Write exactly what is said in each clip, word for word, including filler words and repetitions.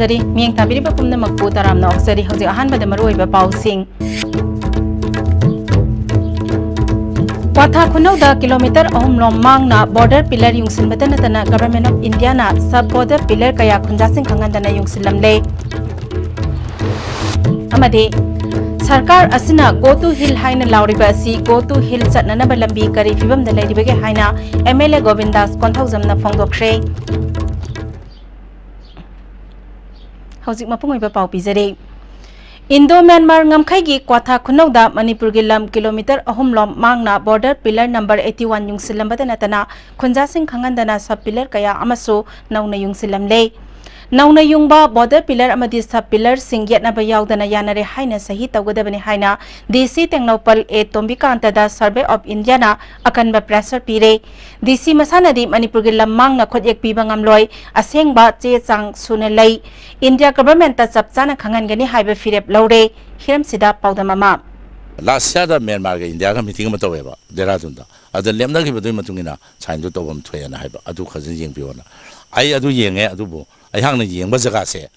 ꯖꯔꯤ꯫ ꯃꯤꯠꯌꯦꯡ ꯇꯥꯕꯤꯔꯤꯕ ꯄꯨꯝꯅꯃꯛꯄꯨ ꯇꯔꯥꯝꯅ ꯑꯣꯛꯆꯔꯤ꯫ ꯍꯧꯖꯤꯛ ꯑꯍꯥꯟꯕꯗ ꯃꯔꯨꯑꯣꯏꯕ ꯄꯥꯎꯁꯤꯡ꯫ ꯀ꯭ꯋꯥꯊꯥ ꯈꯨꯅꯧꯗ ꯀꯤꯂꯣꯃꯤꯇꯔ ꯑꯍꯨꯝ ꯂꯣꯝ ꯃꯥꯡꯅ border pillar ꯌꯨꯡꯁꯤꯟꯕꯇ ꯅꯠꯇꯅ Government of Indiaꯅ sub border pillar ꯀꯌꯥ ꯈꯨꯟꯖꯥꯁꯤꯡ ꯈꯪꯍꯟꯗꯅ ꯌꯨꯡꯁꯤꯜꯂꯝꯂꯦ꯫ ꯑꯃꯗꯤ ꯁꯔꯀꯥꯔ ꯑꯁꯤꯅ Go to Hill ꯍꯥꯏꯅ ꯂꯥꯎꯔꯤꯕ ꯑꯁꯤ Go to Hill ꯆꯠꯅꯅꯕ ꯂꯝꯕꯤ ꯀꯔꯤ ꯐꯤꯕꯝꯗ ꯂꯩꯔꯤꯕꯒꯦ ꯍꯥꯏꯅ MLA ꯒꯣꯕꯤꯟꯗꯥꯁ ꯀꯣꯟꯊꯧꯖꯝꯅ ꯐꯣꯡꯗꯣꯛꯈ꯭ꯔꯦ꯫ ꯍꯧꯖꯤꯛ ꯃꯄꯨꯡ ꯑꯣꯏꯕ ꯄꯥꯎ ꯄꯤꯖꯔꯤ꯫ Indo Myanmar ꯉꯝꯈꯩꯒꯤ ꯀ꯭ꯋꯥꯊꯥ ꯈꯨꯅꯧꯗ ꯃꯅꯤꯄꯨꯔꯒꯤ ꯂꯝ ꯀꯤꯂꯣꯃꯤꯇꯔ ꯑꯍꯨꯝ ꯂꯣꯝ ꯃꯥꯡꯅ border pillar number eighty one ꯌꯨꯡꯁꯤꯜꯂꯝꯕꯗ ꯅꯠꯇꯅ ꯈꯨꯟꯖꯥꯁꯤꯡ ꯈꯪꯍꯟꯗꯅ sub pillar ꯀꯌꯥ ꯑꯃꯁꯨ ꯅꯧꯅ ꯌꯨꯡꯁꯤꯜꯂꯝꯂꯦ꯫ ꯅꯧꯅ ꯌꯨꯡꯕ border pillar ꯑꯃꯗꯤ sub pillarꯁꯤꯡ ꯌꯦꯠꯅꯕ ꯌꯥꯎꯗꯅ ꯌꯥꯅꯔꯦ ꯍꯥꯏꯅ ꯁꯍꯤ ꯇꯧꯒꯗꯕꯅꯤ ꯍꯥꯏꯅ DC Tengnoupal A ꯇꯣꯝꯕꯤꯀꯥꯟꯇꯗ Survey of Indiaꯅ ꯑꯀꯟꯕ pressure ꯄꯤꯔꯦ꯫ DC ꯃꯁꯥꯅꯗꯤ ꯃꯅꯤꯄꯨꯔꯒꯤ ꯂꯝ ꯃꯥꯡꯅ ꯈꯨꯠꯌꯦꯛ ꯄꯤꯕ ꯉꯝꯂꯣꯏ, ꯑꯁꯦꯡꯕ ꯆꯦ ꯆꯥꯡ ꯁꯨꯅ ꯂꯩ꯫ India Governmentꯇ ꯆꯞ ꯆꯥꯅ ꯈꯪꯍꯟꯒꯅꯤ ꯍꯥꯏꯕ ꯐꯤꯔꯦꯞ ꯂꯧꯔꯦ꯫ ꯍꯤꯔꯝꯁꯤꯗ ꯄꯥꯎꯗꯝ ꯑꯃ꯫ Last yearꯗ ꯃ꯭ꯌꯥꯟꯃꯥꯔꯒ ꯏꯟꯗꯤꯌꯥꯒ meeting ꯑꯃ ꯇꯧꯋꯦꯕ ꯗꯦꯍꯔꯥꯗꯨꯟꯗ꯫ ꯑꯗ ꯂꯦꯞꯅꯈꯤꯕꯗꯨꯒꯤ ꯃꯇꯨꯡ ꯏꯟꯅ signꯗꯨ ꯇꯧꯐꯝ ꯊꯣꯛꯑꯦꯅ ꯍꯥꯏꯕ꯫ ꯑꯗꯨ ꯐꯖꯅ ꯌꯦꯡꯕꯤꯌꯣꯅ꯫ ꯑꯩ ꯑꯗꯨ ꯌꯦꯡꯉꯦ, ꯑꯗꯨꯕꯨ ꯑꯩꯍꯥꯛꯅ ꯌꯦꯡꯕ ꯖꯒꯥꯁꯦ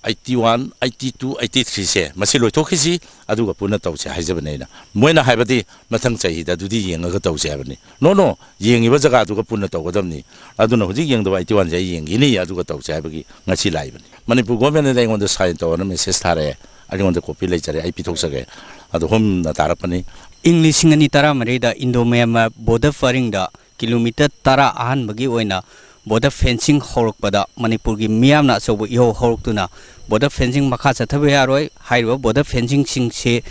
eighty one, eighty two, eighty three ꯁꯦ ꯃꯁꯤ ꯂꯣꯏꯊꯣꯛꯈꯤꯁꯤ, ꯑꯗꯨꯒ ꯄꯨꯟꯅ ꯇꯧꯁꯦ ꯍꯥꯏꯖꯕꯅꯦ ꯑꯩꯅ꯫ ꯃꯣꯏꯅ ꯍꯥꯏꯕꯗꯤ ꯃꯊꯪ ꯆꯍꯤꯗ ꯑꯗꯨꯗꯤ ꯌꯦꯡꯉꯒ ꯇꯧꯁꯦ ꯍꯥꯏꯕꯅꯤ꯫ No, no, ꯌꯦꯡꯉꯤꯕ ꯖꯒꯥꯗꯨꯒ ꯄꯨꯟꯅ ꯇꯧꯒꯗꯕꯅꯤ꯫ ꯑꯗꯨꯅ ꯍꯧꯖꯤꯛ ꯌꯦꯡꯗꯕ eighty one ꯁꯦ ꯑꯩ ꯌꯦꯡꯈꯤꯅꯤ, ꯑꯗꯨꯒ ꯇꯧꯁꯦ ꯍꯥꯏꯕꯒꯤ ꯉꯁꯤ ꯂꯥꯛꯏꯕꯅꯤ꯫ ꯃꯅꯤꯄꯨꯔ governmentꯅ ꯑꯩꯉꯣꯟꯗ sign ꯇꯧꯑꯣꯅ message ꯊꯥꯔꯛꯑꯦ꯫ ꯑꯩꯉꯣꯟꯗ copy ꯂꯩꯖꯔꯦ, ꯑꯩ ꯄꯤꯊꯣꯛꯆꯒꯦ꯫ ꯑꯗꯣ ꯍꯣꯝꯅ ꯇꯥꯔꯛꯄꯅꯤ꯫ ꯏꯪ ꯂꯤꯁꯤꯡ ꯑꯅꯤ ꯇꯔꯥꯃꯔꯤꯗ Indo Myanmar border ꯄꯔꯤꯡꯗ ꯀꯤꯂꯣꯃꯤꯇꯔ ꯇꯔꯥ ꯑꯍꯥꯟꯕꯒꯤ ꯑꯣꯏꯅ border fencing ꯍꯧꯔꯛꯄꯗ ꯃꯅꯤꯄꯨꯔꯒꯤ ꯃꯤꯌꯥꯝꯅ ꯑꯆꯧꯕ ꯏꯍꯧ ꯍꯧꯔꯛꯇꯨꯅ border fencing ꯃꯈꯥ ꯆꯠꯊꯕ ꯌꯥꯔꯣꯏ, ꯍꯥꯏꯔꯤꯕ border fencingꯁꯤꯡꯁꯦ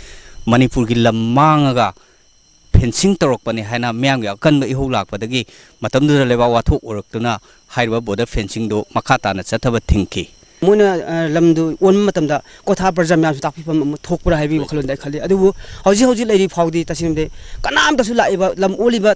ꯃꯅꯤꯄꯨꯔꯒꯤ ꯂꯝ ꯃꯥꯡꯉꯒ fencing ꯇꯧꯔꯛꯄꯅꯤ ꯍꯥꯏꯅ ꯃꯤꯌꯥꯝꯒꯤ ꯑꯀꯟꯕ ꯏꯍꯧ ꯂꯥꯛꯄꯗꯒꯤ ꯃꯇꯝꯗꯨꯗ ꯂꯩꯕꯥꯛ ꯋꯥꯊꯣꯛ ꯑꯣꯏꯔꯛꯇꯨꯅ ꯍꯥꯏꯔꯤꯕ border fencingꯗꯨ ꯃꯈꯥ ꯇꯥꯅ ꯆꯠꯊꯕ ꯊꯤꯡꯈꯤ꯫ ꯃꯣꯏꯅ, ꯑ, ꯂꯝꯗꯨ ꯑꯣꯟꯕ ꯃꯇꯝꯗ ꯀꯣꯊꯥ ꯄ꯭ꯔꯖꯥ ꯃꯌꯥꯝꯁꯨ ꯇꯥꯛꯄꯤꯐꯝ ꯑꯃ ꯊꯣꯛꯄ꯭ꯔꯥ ꯍꯥꯏꯕꯒꯤ ꯋꯥꯈꯜꯂꯣꯟꯗ ꯑꯩ ꯈꯜꯂꯤ꯫ ꯑꯗꯨꯕꯨ ꯍꯧꯖꯤꯛ ꯍꯧꯖꯤꯛ ꯂꯩꯔꯤ ꯐꯥꯎꯗꯤ ꯇꯁꯦꯡꯕꯗꯤ ꯀꯅꯥꯝꯇꯁꯨ ꯂꯥꯛꯏꯕ ꯂꯝ ꯑꯣꯜꯂꯤꯕ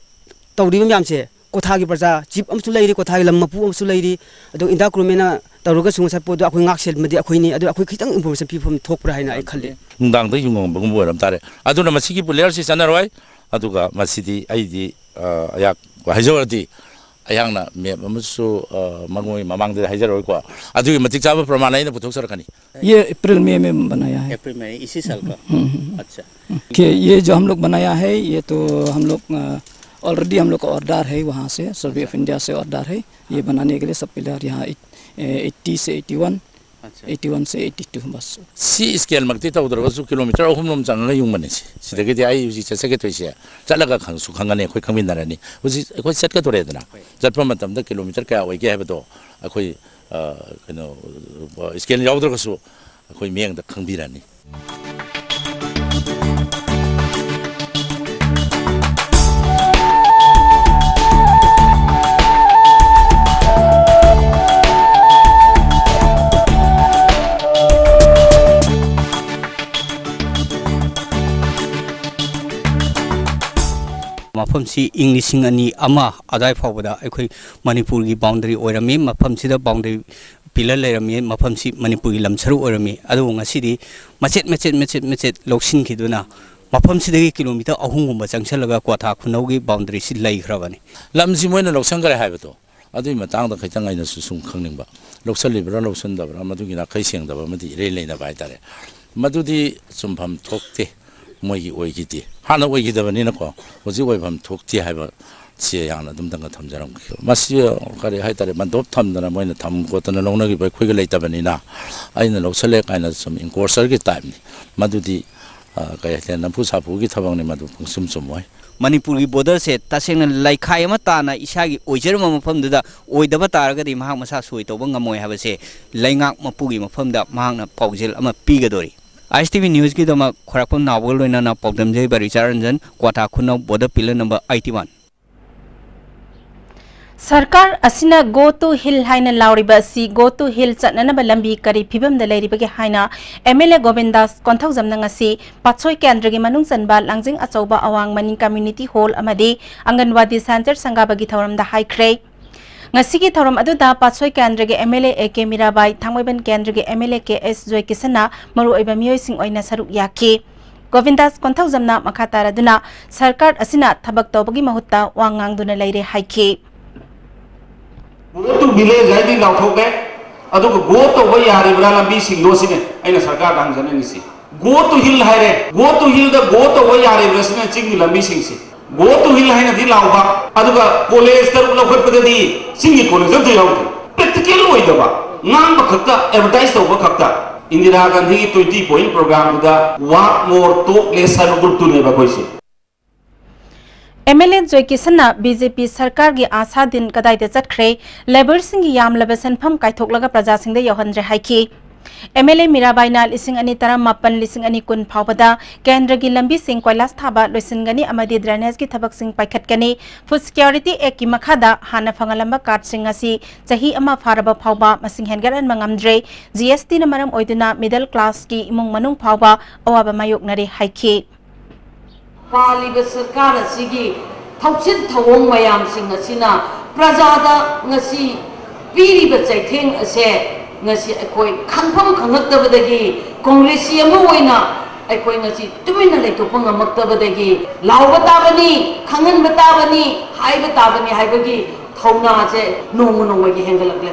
ꯇꯧꯔꯤꯕ ꯃꯌꯥꯝꯁꯦ ꯀꯣꯊꯥꯒꯤ ꯄ꯭ꯔꯖꯥ chief ꯑꯃꯁꯨ ꯂꯩꯔꯤ, ꯀꯣꯊꯥꯒꯤ ꯂꯝ ꯃꯄꯨ ꯑꯃꯁꯨ ꯂꯩꯔꯤ꯫ ꯑꯗꯣ India Governmentꯅ ꯇꯧꯔꯒꯁꯨ ꯉꯁꯥꯏ ꯄꯣꯠꯇꯣ ꯑꯩꯈꯣꯏ ꯉꯥꯛ ꯁꯦꯟꯕꯗꯤ ꯑꯩꯈꯣꯏꯅꯤ꯫ ꯑꯗꯨ ꯑꯩꯈꯣꯏ ꯈꯤꯇꯪ information ꯄꯤꯐꯝ ꯊꯣꯛꯄ꯭ꯔꯥ ꯍꯥꯏꯅ ꯑꯩ ꯈꯜꯂꯤ꯫ ꯅꯨꯡꯗꯥꯡꯗ ꯌꯨꯡꯉꯝꯕꯒꯨꯝꯕ ꯑꯣꯏꯔꯝ ꯇꯥꯔꯦ꯫ ꯑꯗꯨꯅ ꯃꯁꯤꯒꯤ pillarꯁꯤ ꯆꯠꯅꯔꯣꯏ꯫ ꯑꯗꯨꯒ ꯃꯁꯤꯗꯤ ꯑꯩꯗꯤ, ꯑ, ꯑꯩꯍꯥꯛ ꯍꯥꯏꯖꯧꯔꯗꯤ ꯑꯩꯍꯥꯛꯅ ꯃꯦꯞ ꯑꯃꯁꯨ, ꯑ, ꯃꯉꯣꯏ ꯃꯃꯥꯡꯗ ꯍꯥꯏꯖꯔꯔꯣꯏꯀꯣ꯫ ꯑꯗꯨꯒꯤ ꯃꯇꯤꯛ ꯆꯥꯕ ꯄ꯭ꯔꯃꯥꯟ ꯑꯩꯅ ꯄꯨꯊꯣꯛꯆꯔꯛꯀꯅꯤ꯫ ये अप्रैल मई में बनाया है। अप्रैल मई, इसी साल का? हम्म, हम्म, हम्म। अच्छा। कि ये जो हम लोग बनाया है, ये तो हम लोग, अ, ऑलरेडी हम लोग का ऑर्डर है वहाँ से, सर्वे ऑफ इंडिया से ऑर्डर है। ये बनाने के लिए सब पिलर यहाँ एट-, ए, एट्टी से एट्टी वन, अच्छा। एट्टी वन से एट्टी टू बस। ꯁꯤ ꯁ꯭ꯀꯦꯜꯃꯛꯇꯤ ꯇꯧꯗ꯭ꯔꯒꯁꯨ ꯀꯤꯂꯣꯃꯤꯇꯔ ꯑꯍꯨꯝꯂꯣꯝ ꯆꯪꯉꯒ ꯌꯨꯡꯕꯅꯤ ꯁꯤ꯫ ꯁꯤꯗꯒꯤꯗꯤ ꯑꯩ ꯍꯧꯖꯤꯛ ꯆꯠꯆꯒꯦ ꯇꯧꯔꯤꯁꯦ꯫ ꯆꯠꯂꯒ ꯈꯪꯁꯨ ꯈꯪꯒꯅꯤ, ꯑꯩꯈꯣꯏ ꯈꯪꯃꯤꯟꯅꯔꯅꯤ꯫ ꯍꯧꯖꯤꯛ ꯑꯩꯈꯣꯏ ꯆꯠꯀꯗꯣꯔꯦꯗꯅ꯫ ꯍꯣꯏ꯫ ꯆꯠꯄ ꯃꯇꯝꯗ ꯀꯤꯂꯣꯃꯤꯇꯔ ꯀꯌꯥ ꯑꯣꯏꯒꯦ ꯍꯥꯏꯕꯗꯣ ꯑꯩꯈꯣꯏ, ꯑ, ꯀꯩꯅꯣ, ꯁ꯭ꯀꯦꯜ ꯌꯥꯎꯗ꯭ꯔꯒꯁꯨ ꯑꯩꯈꯣꯏ ꯃꯤꯠꯌꯦꯡꯗ ꯈꯪꯕꯤꯔꯅꯤ꯫ ꯃꯐꯝꯁꯤ ꯏꯪ ꯂꯤꯁꯤꯡ ꯑꯅꯤ ꯑꯃ ꯑꯗꯨꯋꯥꯏ ꯐꯥꯎꯕꯗ ꯑꯩꯈꯣꯏ ꯃꯅꯤꯄꯨꯔꯒꯤ ꯕꯥꯎꯟꯗꯔꯤ ꯑꯣꯏꯔꯝꯃꯤ꯫ ꯃꯐꯝꯁꯤꯗ ꯕꯥꯎꯟꯗꯔꯤ ꯄꯤꯂꯔ ꯂꯩꯔꯝꯃꯤ꯫ ꯃꯐꯝꯁꯤ ꯃꯅꯤꯄꯨꯔꯒꯤ ꯂꯝ ꯁꯔꯨꯛ ꯑꯣꯏꯔꯝꯃꯤ꯫ ꯑꯗꯨꯕꯨ ꯉꯁꯤꯗꯤ ꯃꯆꯦꯠ ꯃꯆꯦꯠ, ꯃꯆꯦꯠ ꯃꯆꯦꯠ ꯂꯧꯁꯤꯟꯈꯤꯗꯨꯅ ꯃꯐꯝꯁꯤꯗꯒꯤ ꯀꯤꯂꯣꯃꯤꯇꯔ ꯑꯍꯨꯝꯒꯨꯝꯕ ꯆꯪꯁꯤꯜꯂꯒ ꯀ꯭ꯋꯥꯊꯥ ꯈꯨꯅꯧꯒꯤ ꯕꯥꯎꯟꯗꯔꯤꯁꯤ ꯂꯩꯈ꯭ꯔꯕꯅꯤ꯫ ꯂꯝꯁꯤ ꯃꯣꯏꯅ ꯂꯧꯁꯤꯟꯈ꯭ꯔꯦ ꯍꯥꯏꯕꯗꯣ, ꯑꯗꯨꯒꯤ ꯃꯇꯥꯡꯗ ꯈꯤꯇꯪ ꯑꯩꯅꯁꯨ ꯁꯨꯝ ꯈꯪꯅꯤꯡꯕ, ꯂꯧꯁꯤꯜꯂꯤꯕ꯭ꯔꯥ ꯂꯧꯁꯤꯟꯗꯕ꯭ꯔꯥ, ꯃꯗꯨꯒꯤ ꯅꯥꯈꯩ ꯁꯦꯡꯗꯕ ꯑꯃꯗꯤ ꯏꯔꯩ ꯂꯩꯅꯕ ꯍꯥꯏꯇꯥꯔꯦ꯫ ꯃꯗꯨꯗꯤ ꯆꯨꯝꯐꯝ ꯊꯣꯛꯇꯦ, ꯃꯣꯏꯒꯤ ꯑꯣꯏꯈꯤꯗꯦ, ꯍꯥꯟꯅ ꯑꯣꯏꯈꯤꯗꯕꯅꯤꯅꯀꯣ꯫ ꯍꯧꯖꯤꯛ ꯑꯣꯏꯐꯝ ꯊꯣꯛꯇꯦ ꯍꯥꯏꯕ ꯁꯤ ꯍꯥꯟꯅ ꯑꯗꯨꯝꯇꯪꯒ ꯊꯝꯖꯔꯝꯒꯦ꯫ ꯃꯁꯤ ꯀꯔꯤ ꯍꯥꯏꯇꯥꯔꯦ, ꯃꯟꯗꯣꯞ ꯊꯝꯗꯅ ꯃꯣꯏꯅ ꯊꯝ ꯈꯣꯠꯇꯅ ꯂꯧꯅꯈꯤꯕ ꯑꯩꯈꯣꯏꯒ ꯂꯩꯇꯕꯅꯤꯅ, ꯑꯩꯅ ꯂꯧꯁꯜꯂꯦ ꯀꯥꯏꯅ ꯁꯨꯝ ꯏꯟꯀꯣꯔꯁꯔꯒꯤ ꯇꯥꯏꯞꯅꯤ꯫ ꯃꯗꯨꯗꯤ, ꯑ, ꯀꯔꯤ ꯍꯥꯏꯇꯥꯔꯦ, ꯅꯝꯐꯨ ꯁꯥꯐꯨꯒꯤ ꯊꯕꯛꯅꯤ, ꯃꯗꯨ ꯄꯪꯆꯨꯝ ꯆꯨꯝꯃꯣꯏ꯫ ꯃꯅꯤꯄꯨꯔꯒꯤ ꯕꯣꯔꯗꯔꯁꯦ ꯇꯁꯦꯡꯅ ꯂꯩꯈꯥꯏ ꯑꯃ ꯇꯥꯅ ꯏꯁꯥꯒꯤ ꯑꯣꯏꯖꯔꯝꯕ ꯃꯐꯝꯗꯨꯗ ꯑꯣꯏꯗꯕ ꯇꯥꯔꯒꯗꯤ ꯃꯍꯥꯛ ꯃꯁꯥ ꯁꯣꯏ ꯇꯧꯕ ꯉꯝꯃꯣꯏ ꯍꯥꯏꯕꯁꯦ ꯂꯩꯉꯥꯛ ꯃꯄꯨꯒꯤ ꯃꯐꯝꯗ ꯃꯍꯥꯛꯅ ꯄꯥꯎꯖꯦꯜ ꯑꯃ ꯄꯤꯒꯗꯣꯔꯤ꯫ ꯑꯥꯏ ꯑꯦꯁ ꯇꯤ ꯚꯤ ꯅ꯭ꯌꯨꯁꯀꯤꯗꯃꯛ ꯈ꯭ꯋꯥꯏꯔꯥꯛꯄꯝ ꯅꯥꯎꯕꯒ ꯂꯣꯏꯅꯅ ꯄꯥꯎꯗꯝꯖꯩꯕ ꯔꯤꯆꯥꯔꯗ ꯔꯟꯖꯟ, ꯀ꯭ꯋꯥꯊꯥ ꯈꯨꯅꯧ, border pillar number eighty one. ꯁꯔꯀꯥꯔ ꯑꯁꯤꯅ Go to Hill ꯍꯥꯏꯅ ꯂꯥꯎꯔꯤꯕ ꯑꯁꯤ Go to Hill ꯆꯠꯅꯅꯕ ꯂꯝꯕꯤ ꯀꯔꯤ ꯐꯤꯕꯝꯗ ꯂꯩꯔꯤꯕꯒꯦ ꯍꯥꯏꯅ ꯑꯦꯝ ꯑꯦꯜ ꯑꯦ ꯒꯣꯕꯤꯟꯗꯥꯁ ꯀꯣꯟꯊꯧꯖꯝꯅ ꯉꯁꯤ ꯄꯥꯠꯁꯣꯏ ꯀꯦꯟꯗ꯭ꯔꯒꯤ ꯃꯅꯨꯡ ꯆꯟꯕ ꯂꯥꯡꯖꯤꯡ ꯑꯆꯧꯕ ꯑꯋꯥꯡ ꯃꯅꯤꯡ ꯀꯝꯃ꯭ꯌꯨꯅꯤꯇꯤ ꯍꯣꯜ ꯑꯃꯗꯤ ꯑꯪꯒꯟꯋꯥꯗꯤ ꯁꯦꯟꯇꯔ ꯁꯪꯒꯥꯕꯒꯤ ꯊꯧꯔꯝꯗ ꯍꯥꯏꯈ꯭ꯔꯦ꯫ ꯉꯁꯤꯒꯤ ꯊꯧꯔꯝ ꯑꯗꯨꯗ ꯄꯥꯠꯁꯣꯏ ꯀꯦꯟꯗ꯭ꯔꯒꯤ M L A A K Mirabai, Thangmeiband ꯀꯦꯟꯗ꯭ꯔꯒꯤ ꯑꯦꯝ ꯑꯦꯜ ꯑꯦ ꯀꯦ ꯑꯦꯁ ꯖꯣꯏꯀꯤꯁꯟꯅ ꯃꯔꯨꯑꯣꯏꯕ ꯃꯤꯑꯣꯏꯁꯤꯡ ꯑꯣꯏꯅ ꯁꯔꯨꯛ ꯌꯥꯈꯤ꯫ ꯒꯣꯕꯤꯟꯗꯥꯁ ꯀꯣꯟꯊꯧꯖꯝꯅ ꯃꯈꯥ ꯇꯥꯔꯗꯨꯅ ꯁꯔꯀꯥꯔ ꯑꯁꯤꯅ ꯊꯕꯛ ꯇꯧꯕꯒꯤ ꯃꯍꯨꯠꯇ ꯋꯥ ꯉꯥꯡꯗꯨꯅ ꯂꯩꯔꯦ ꯍꯥꯏꯈꯤ꯫ Go to village ꯍꯥꯏꯗꯤ ꯂꯥꯎꯊꯣꯛꯂꯦ꯫ ꯑꯗꯨꯒ go ꯇꯧꯕ ꯌꯥꯔꯤꯕ꯭ꯔꯥ ꯂꯝꯕꯤꯁꯤꯡꯗꯣ, ꯁꯤꯅꯦ ꯑꯩꯅ ꯁꯔꯀꯥꯔꯗ ꯍꯪꯖꯅꯤꯡꯉꯤꯁꯤ꯫ Go to hill ꯍꯥꯏꯔꯦ, go to hillꯗ go ꯇꯧꯕ ꯌꯥꯔꯤꯕ꯭ꯔꯥ ꯁꯤꯅ ꯆꯤꯡꯒꯤ ꯂꯝꯕꯤꯁꯤꯡꯁꯤ꯫ Go to hill ꯍꯥꯏꯅꯗꯤ ꯂꯥꯎꯕ, ꯑꯗꯨꯒ ꯀꯣꯂꯦꯖ ꯇꯔꯨꯛ ꯂꯧꯈꯠꯄꯗꯗꯤ ꯆꯤꯡꯒꯤ ꯀꯣꯂꯦꯖ ꯑꯝꯇ ꯌꯥꯎꯗꯦ꯫ Practical ꯑꯣꯏꯗꯕ, ꯉꯥꯡꯕ ꯈꯛꯇ, advertise ꯇꯧꯕ ꯈꯛꯇ꯫ ꯏꯟꯗꯤꯔꯥ ꯒꯥꯟꯙꯤꯒꯤ twenty point programꯗꯨꯗ walk more, talk less ꯍꯥꯏꯕ groupꯇꯨꯅꯦꯕ ꯑꯩꯈꯣꯏꯁꯦ꯫ ꯑꯦꯝ ꯑꯦꯜ ꯑꯦ ꯖꯣꯏꯀꯤꯁꯟꯅ ꯕꯤ ꯖꯦ ꯄꯤ ꯁꯔꯀꯥꯔꯒꯤ ꯑꯥꯁꯥ ꯗꯤꯟ ꯀꯗꯥꯏꯗ ꯆꯠꯈ꯭ꯔꯦ? ꯂꯦꯕꯔꯁꯤꯡꯒꯤ ꯌꯥꯝꯂꯕ ꯁꯦꯟꯐꯝ ꯀꯥꯏꯊꯣꯛꯂꯒ ꯄ꯭ꯔꯖꯥꯁꯤꯡꯗ ꯌꯧꯍꯟꯗ꯭ꯔꯦ ꯍꯥꯏꯈꯤ꯫ ꯑꯦꯝ ꯑꯦꯜ ꯑꯦ ꯃꯤꯔꯥꯕꯥꯏꯅ ꯂꯤꯁꯤꯡ ꯑꯅꯤ ꯇꯔꯥꯃꯥꯄꯟ, ꯂꯤꯁꯤꯡ ꯑꯅꯤ ꯀꯨꯟ ꯐꯥꯎꯕꯗ ꯀꯦꯟꯗ꯭ꯔꯒꯤ ꯂꯝꯕꯤꯁꯤꯡ ꯀꯣꯏꯂꯥꯁ ꯊꯥꯕ ꯂꯣꯏꯁꯤꯟꯒꯅꯤ ꯑꯃꯗꯤ ꯗ꯭ꯔꯦꯅꯦꯖꯒꯤ ꯊꯕꯛꯁꯤꯡ ꯄꯥꯏꯈꯠꯀꯅꯤ꯫ ꯐꯨꯗ ꯁꯦꯀ꯭ꯌꯨꯔꯤꯇꯤ ꯑꯦꯛꯀꯤ ꯃꯈꯥꯗ ꯍꯥꯟꯅ ꯐꯪꯍꯜꯂꯝꯕ ꯀꯥꯔꯗꯁꯤꯡ ꯑꯁꯤ ꯆꯍꯤ ꯑꯃ ꯐꯥꯔꯕ ꯐꯥꯎꯕ ꯃꯁꯤꯡ ꯍꯦꯟꯒꯠꯍꯟꯕ ꯉꯝꯗ꯭ꯔꯦ꯫ ꯖꯤ ꯑꯦꯁ ꯇꯤꯅ ꯃꯔꯝ ꯑꯣꯏꯗꯨꯅ ꯃꯤꯗꯜ ꯀ꯭ꯂꯥꯁꯀꯤ ꯏꯃꯨꯡ ꯃꯅꯨꯡ ꯐꯥꯎꯕ ꯑꯋꯥꯕ ꯃꯥꯌꯣꯛꯅꯔꯦ ꯍꯥꯏꯈꯤ꯫ ꯄꯥꯜꯂꯤꯕ ꯁꯔꯀꯥꯔ ꯑꯁꯤꯒꯤ ꯊꯧꯁꯤꯜ ꯊꯧꯑꯣꯡ ꯃꯌꯥꯝꯁꯤꯡ ꯑꯁꯤꯅ ꯄ꯭ꯔꯖꯥꯗ ꯉꯁꯤ ꯄꯤꯔꯤꯕ ꯆꯩꯊꯦꯡ ꯑꯁꯦ ꯉꯁꯤ ꯑꯩꯈꯣꯏ ꯈꯪꯐꯝ ꯈꯪꯉꯛꯇꯕꯗꯒꯤ ꯀꯣꯡꯒ꯭ꯔꯦꯁꯤ ꯑꯃ ꯑꯣꯏꯅ ꯑꯩꯈꯣꯏ ꯉꯁꯤ ꯇꯨꯃꯤꯟꯅ ꯂꯩꯊꯣꯛꯄ ꯉꯝꯃꯛꯇꯕꯗꯒꯤ ꯂꯥꯎꯕ ꯇꯥꯕꯅꯤ, ꯈꯪꯍꯟꯕ ꯇꯥꯕꯅꯤ, ꯍꯥꯏꯕ ꯇꯥꯕꯅꯤ ꯍꯥꯏꯕꯒꯤ ꯊꯧꯅꯥꯁꯦ ꯅꯣꯡꯃ ꯅꯣꯡꯃꯒꯤ ꯍꯦꯟꯒꯠꯂꯛꯂꯦ꯫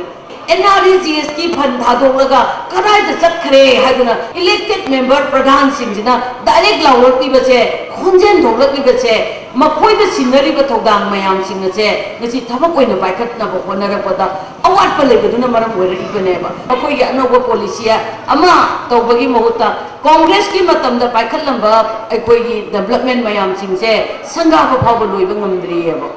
ꯑꯦꯟ ꯑꯥꯔ ꯏ ꯖꯤ ꯑꯦꯁ ꯀꯤ ꯐꯟ ꯊꯥꯗꯣꯛꯂꯒ ꯀꯗꯥꯏꯗ ꯆꯠꯈ꯭ꯔꯦ ꯍꯥꯏꯗꯅ elected member ꯄ꯭ꯔꯙꯥꯟꯁꯤꯡꯁꯤꯅ direct ꯂꯥꯎꯔꯛꯂꯤꯕꯁꯦ, ꯈꯣꯟꯖꯦꯜ ꯊꯣꯛꯂꯛꯂꯤꯕꯁꯦ, ꯃꯈꯣꯏꯗ ꯁꯤꯟꯅꯔꯤꯕ ꯊꯧꯗꯥꯡ ꯃꯌꯥꯝꯁꯤꯡ ꯑꯁꯦ ꯉꯁꯤ ꯊꯕꯛ ꯑꯣꯏꯅ ꯄꯥꯏꯈꯠꯅꯕ ꯍꯣꯠꯅꯔꯛꯄꯗ ꯑꯋꯥꯠꯄ ꯂꯩꯕꯗꯨꯅ ꯃꯔꯝ ꯑꯣꯏꯔꯛꯂꯤꯕꯅꯦꯕ꯫ ꯑꯩꯈꯣꯏꯒꯤ ꯑꯅꯧꯕ ꯄꯣꯂꯤꯁꯤ ꯑꯃ ꯇꯧꯕꯒꯤ ꯃꯍꯨꯠꯇ ꯀꯣꯡꯒ꯭ꯔꯦꯁꯀꯤ ꯃꯇꯝꯗ ꯄꯥꯏꯈꯠꯂꯝꯕ ꯑꯩꯈꯣꯏꯒꯤ development ꯃꯌꯥꯝꯁꯤꯡꯁꯦ ꯁꯪꯒꯥꯕ ꯐꯥꯎꯕ ꯂꯣꯏꯕ ꯉꯝꯗ꯭ꯔꯤꯑꯕ꯫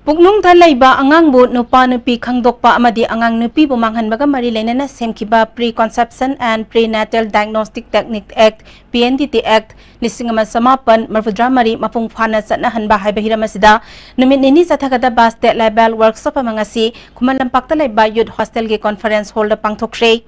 ꯄꯨꯛꯅꯨꯡꯗ ꯂꯩꯕ ꯑꯉꯥꯡꯕꯨ ꯅꯨꯄꯥ ꯅꯨꯄꯤ ꯈꯪꯗꯣꯛꯄ ꯑꯃꯗꯤ ꯑꯉꯥꯡ ꯅꯨꯄꯤꯕꯨ ꯃꯥꯡꯍꯟꯕꯒ ꯃꯔꯤ ꯂꯩꯅꯅ ꯁꯦꯝꯈꯤꯕ Pre Conception and Prenatal Diagnostic Technique Act, P N D T Act, ꯂꯤꯁꯤꯡ ꯑꯃ ꯆꯃꯥꯄꯟ ꯃꯔꯤꯐꯨꯇꯔꯥ ꯃꯔꯤ ꯃꯄꯨꯡ ꯐꯥꯅ ꯆꯠꯅꯍꯟꯕ ꯍꯥꯏꯕ ꯍꯤꯔꯝ ꯑꯁꯤꯗ ꯅꯨꯃꯤꯠ ꯅꯤꯅꯤ ꯆꯠꯊꯒꯗꯕ state level workshop ꯑꯃ ꯉꯁꯤ ꯈꯨꯃꯟ ꯂꯝꯄꯥꯛꯇ ꯂꯩꯕ Youth Hostel ꯒꯤ conference hall the ꯄꯥꯡꯊꯣꯛꯈ꯭ꯔꯦ꯫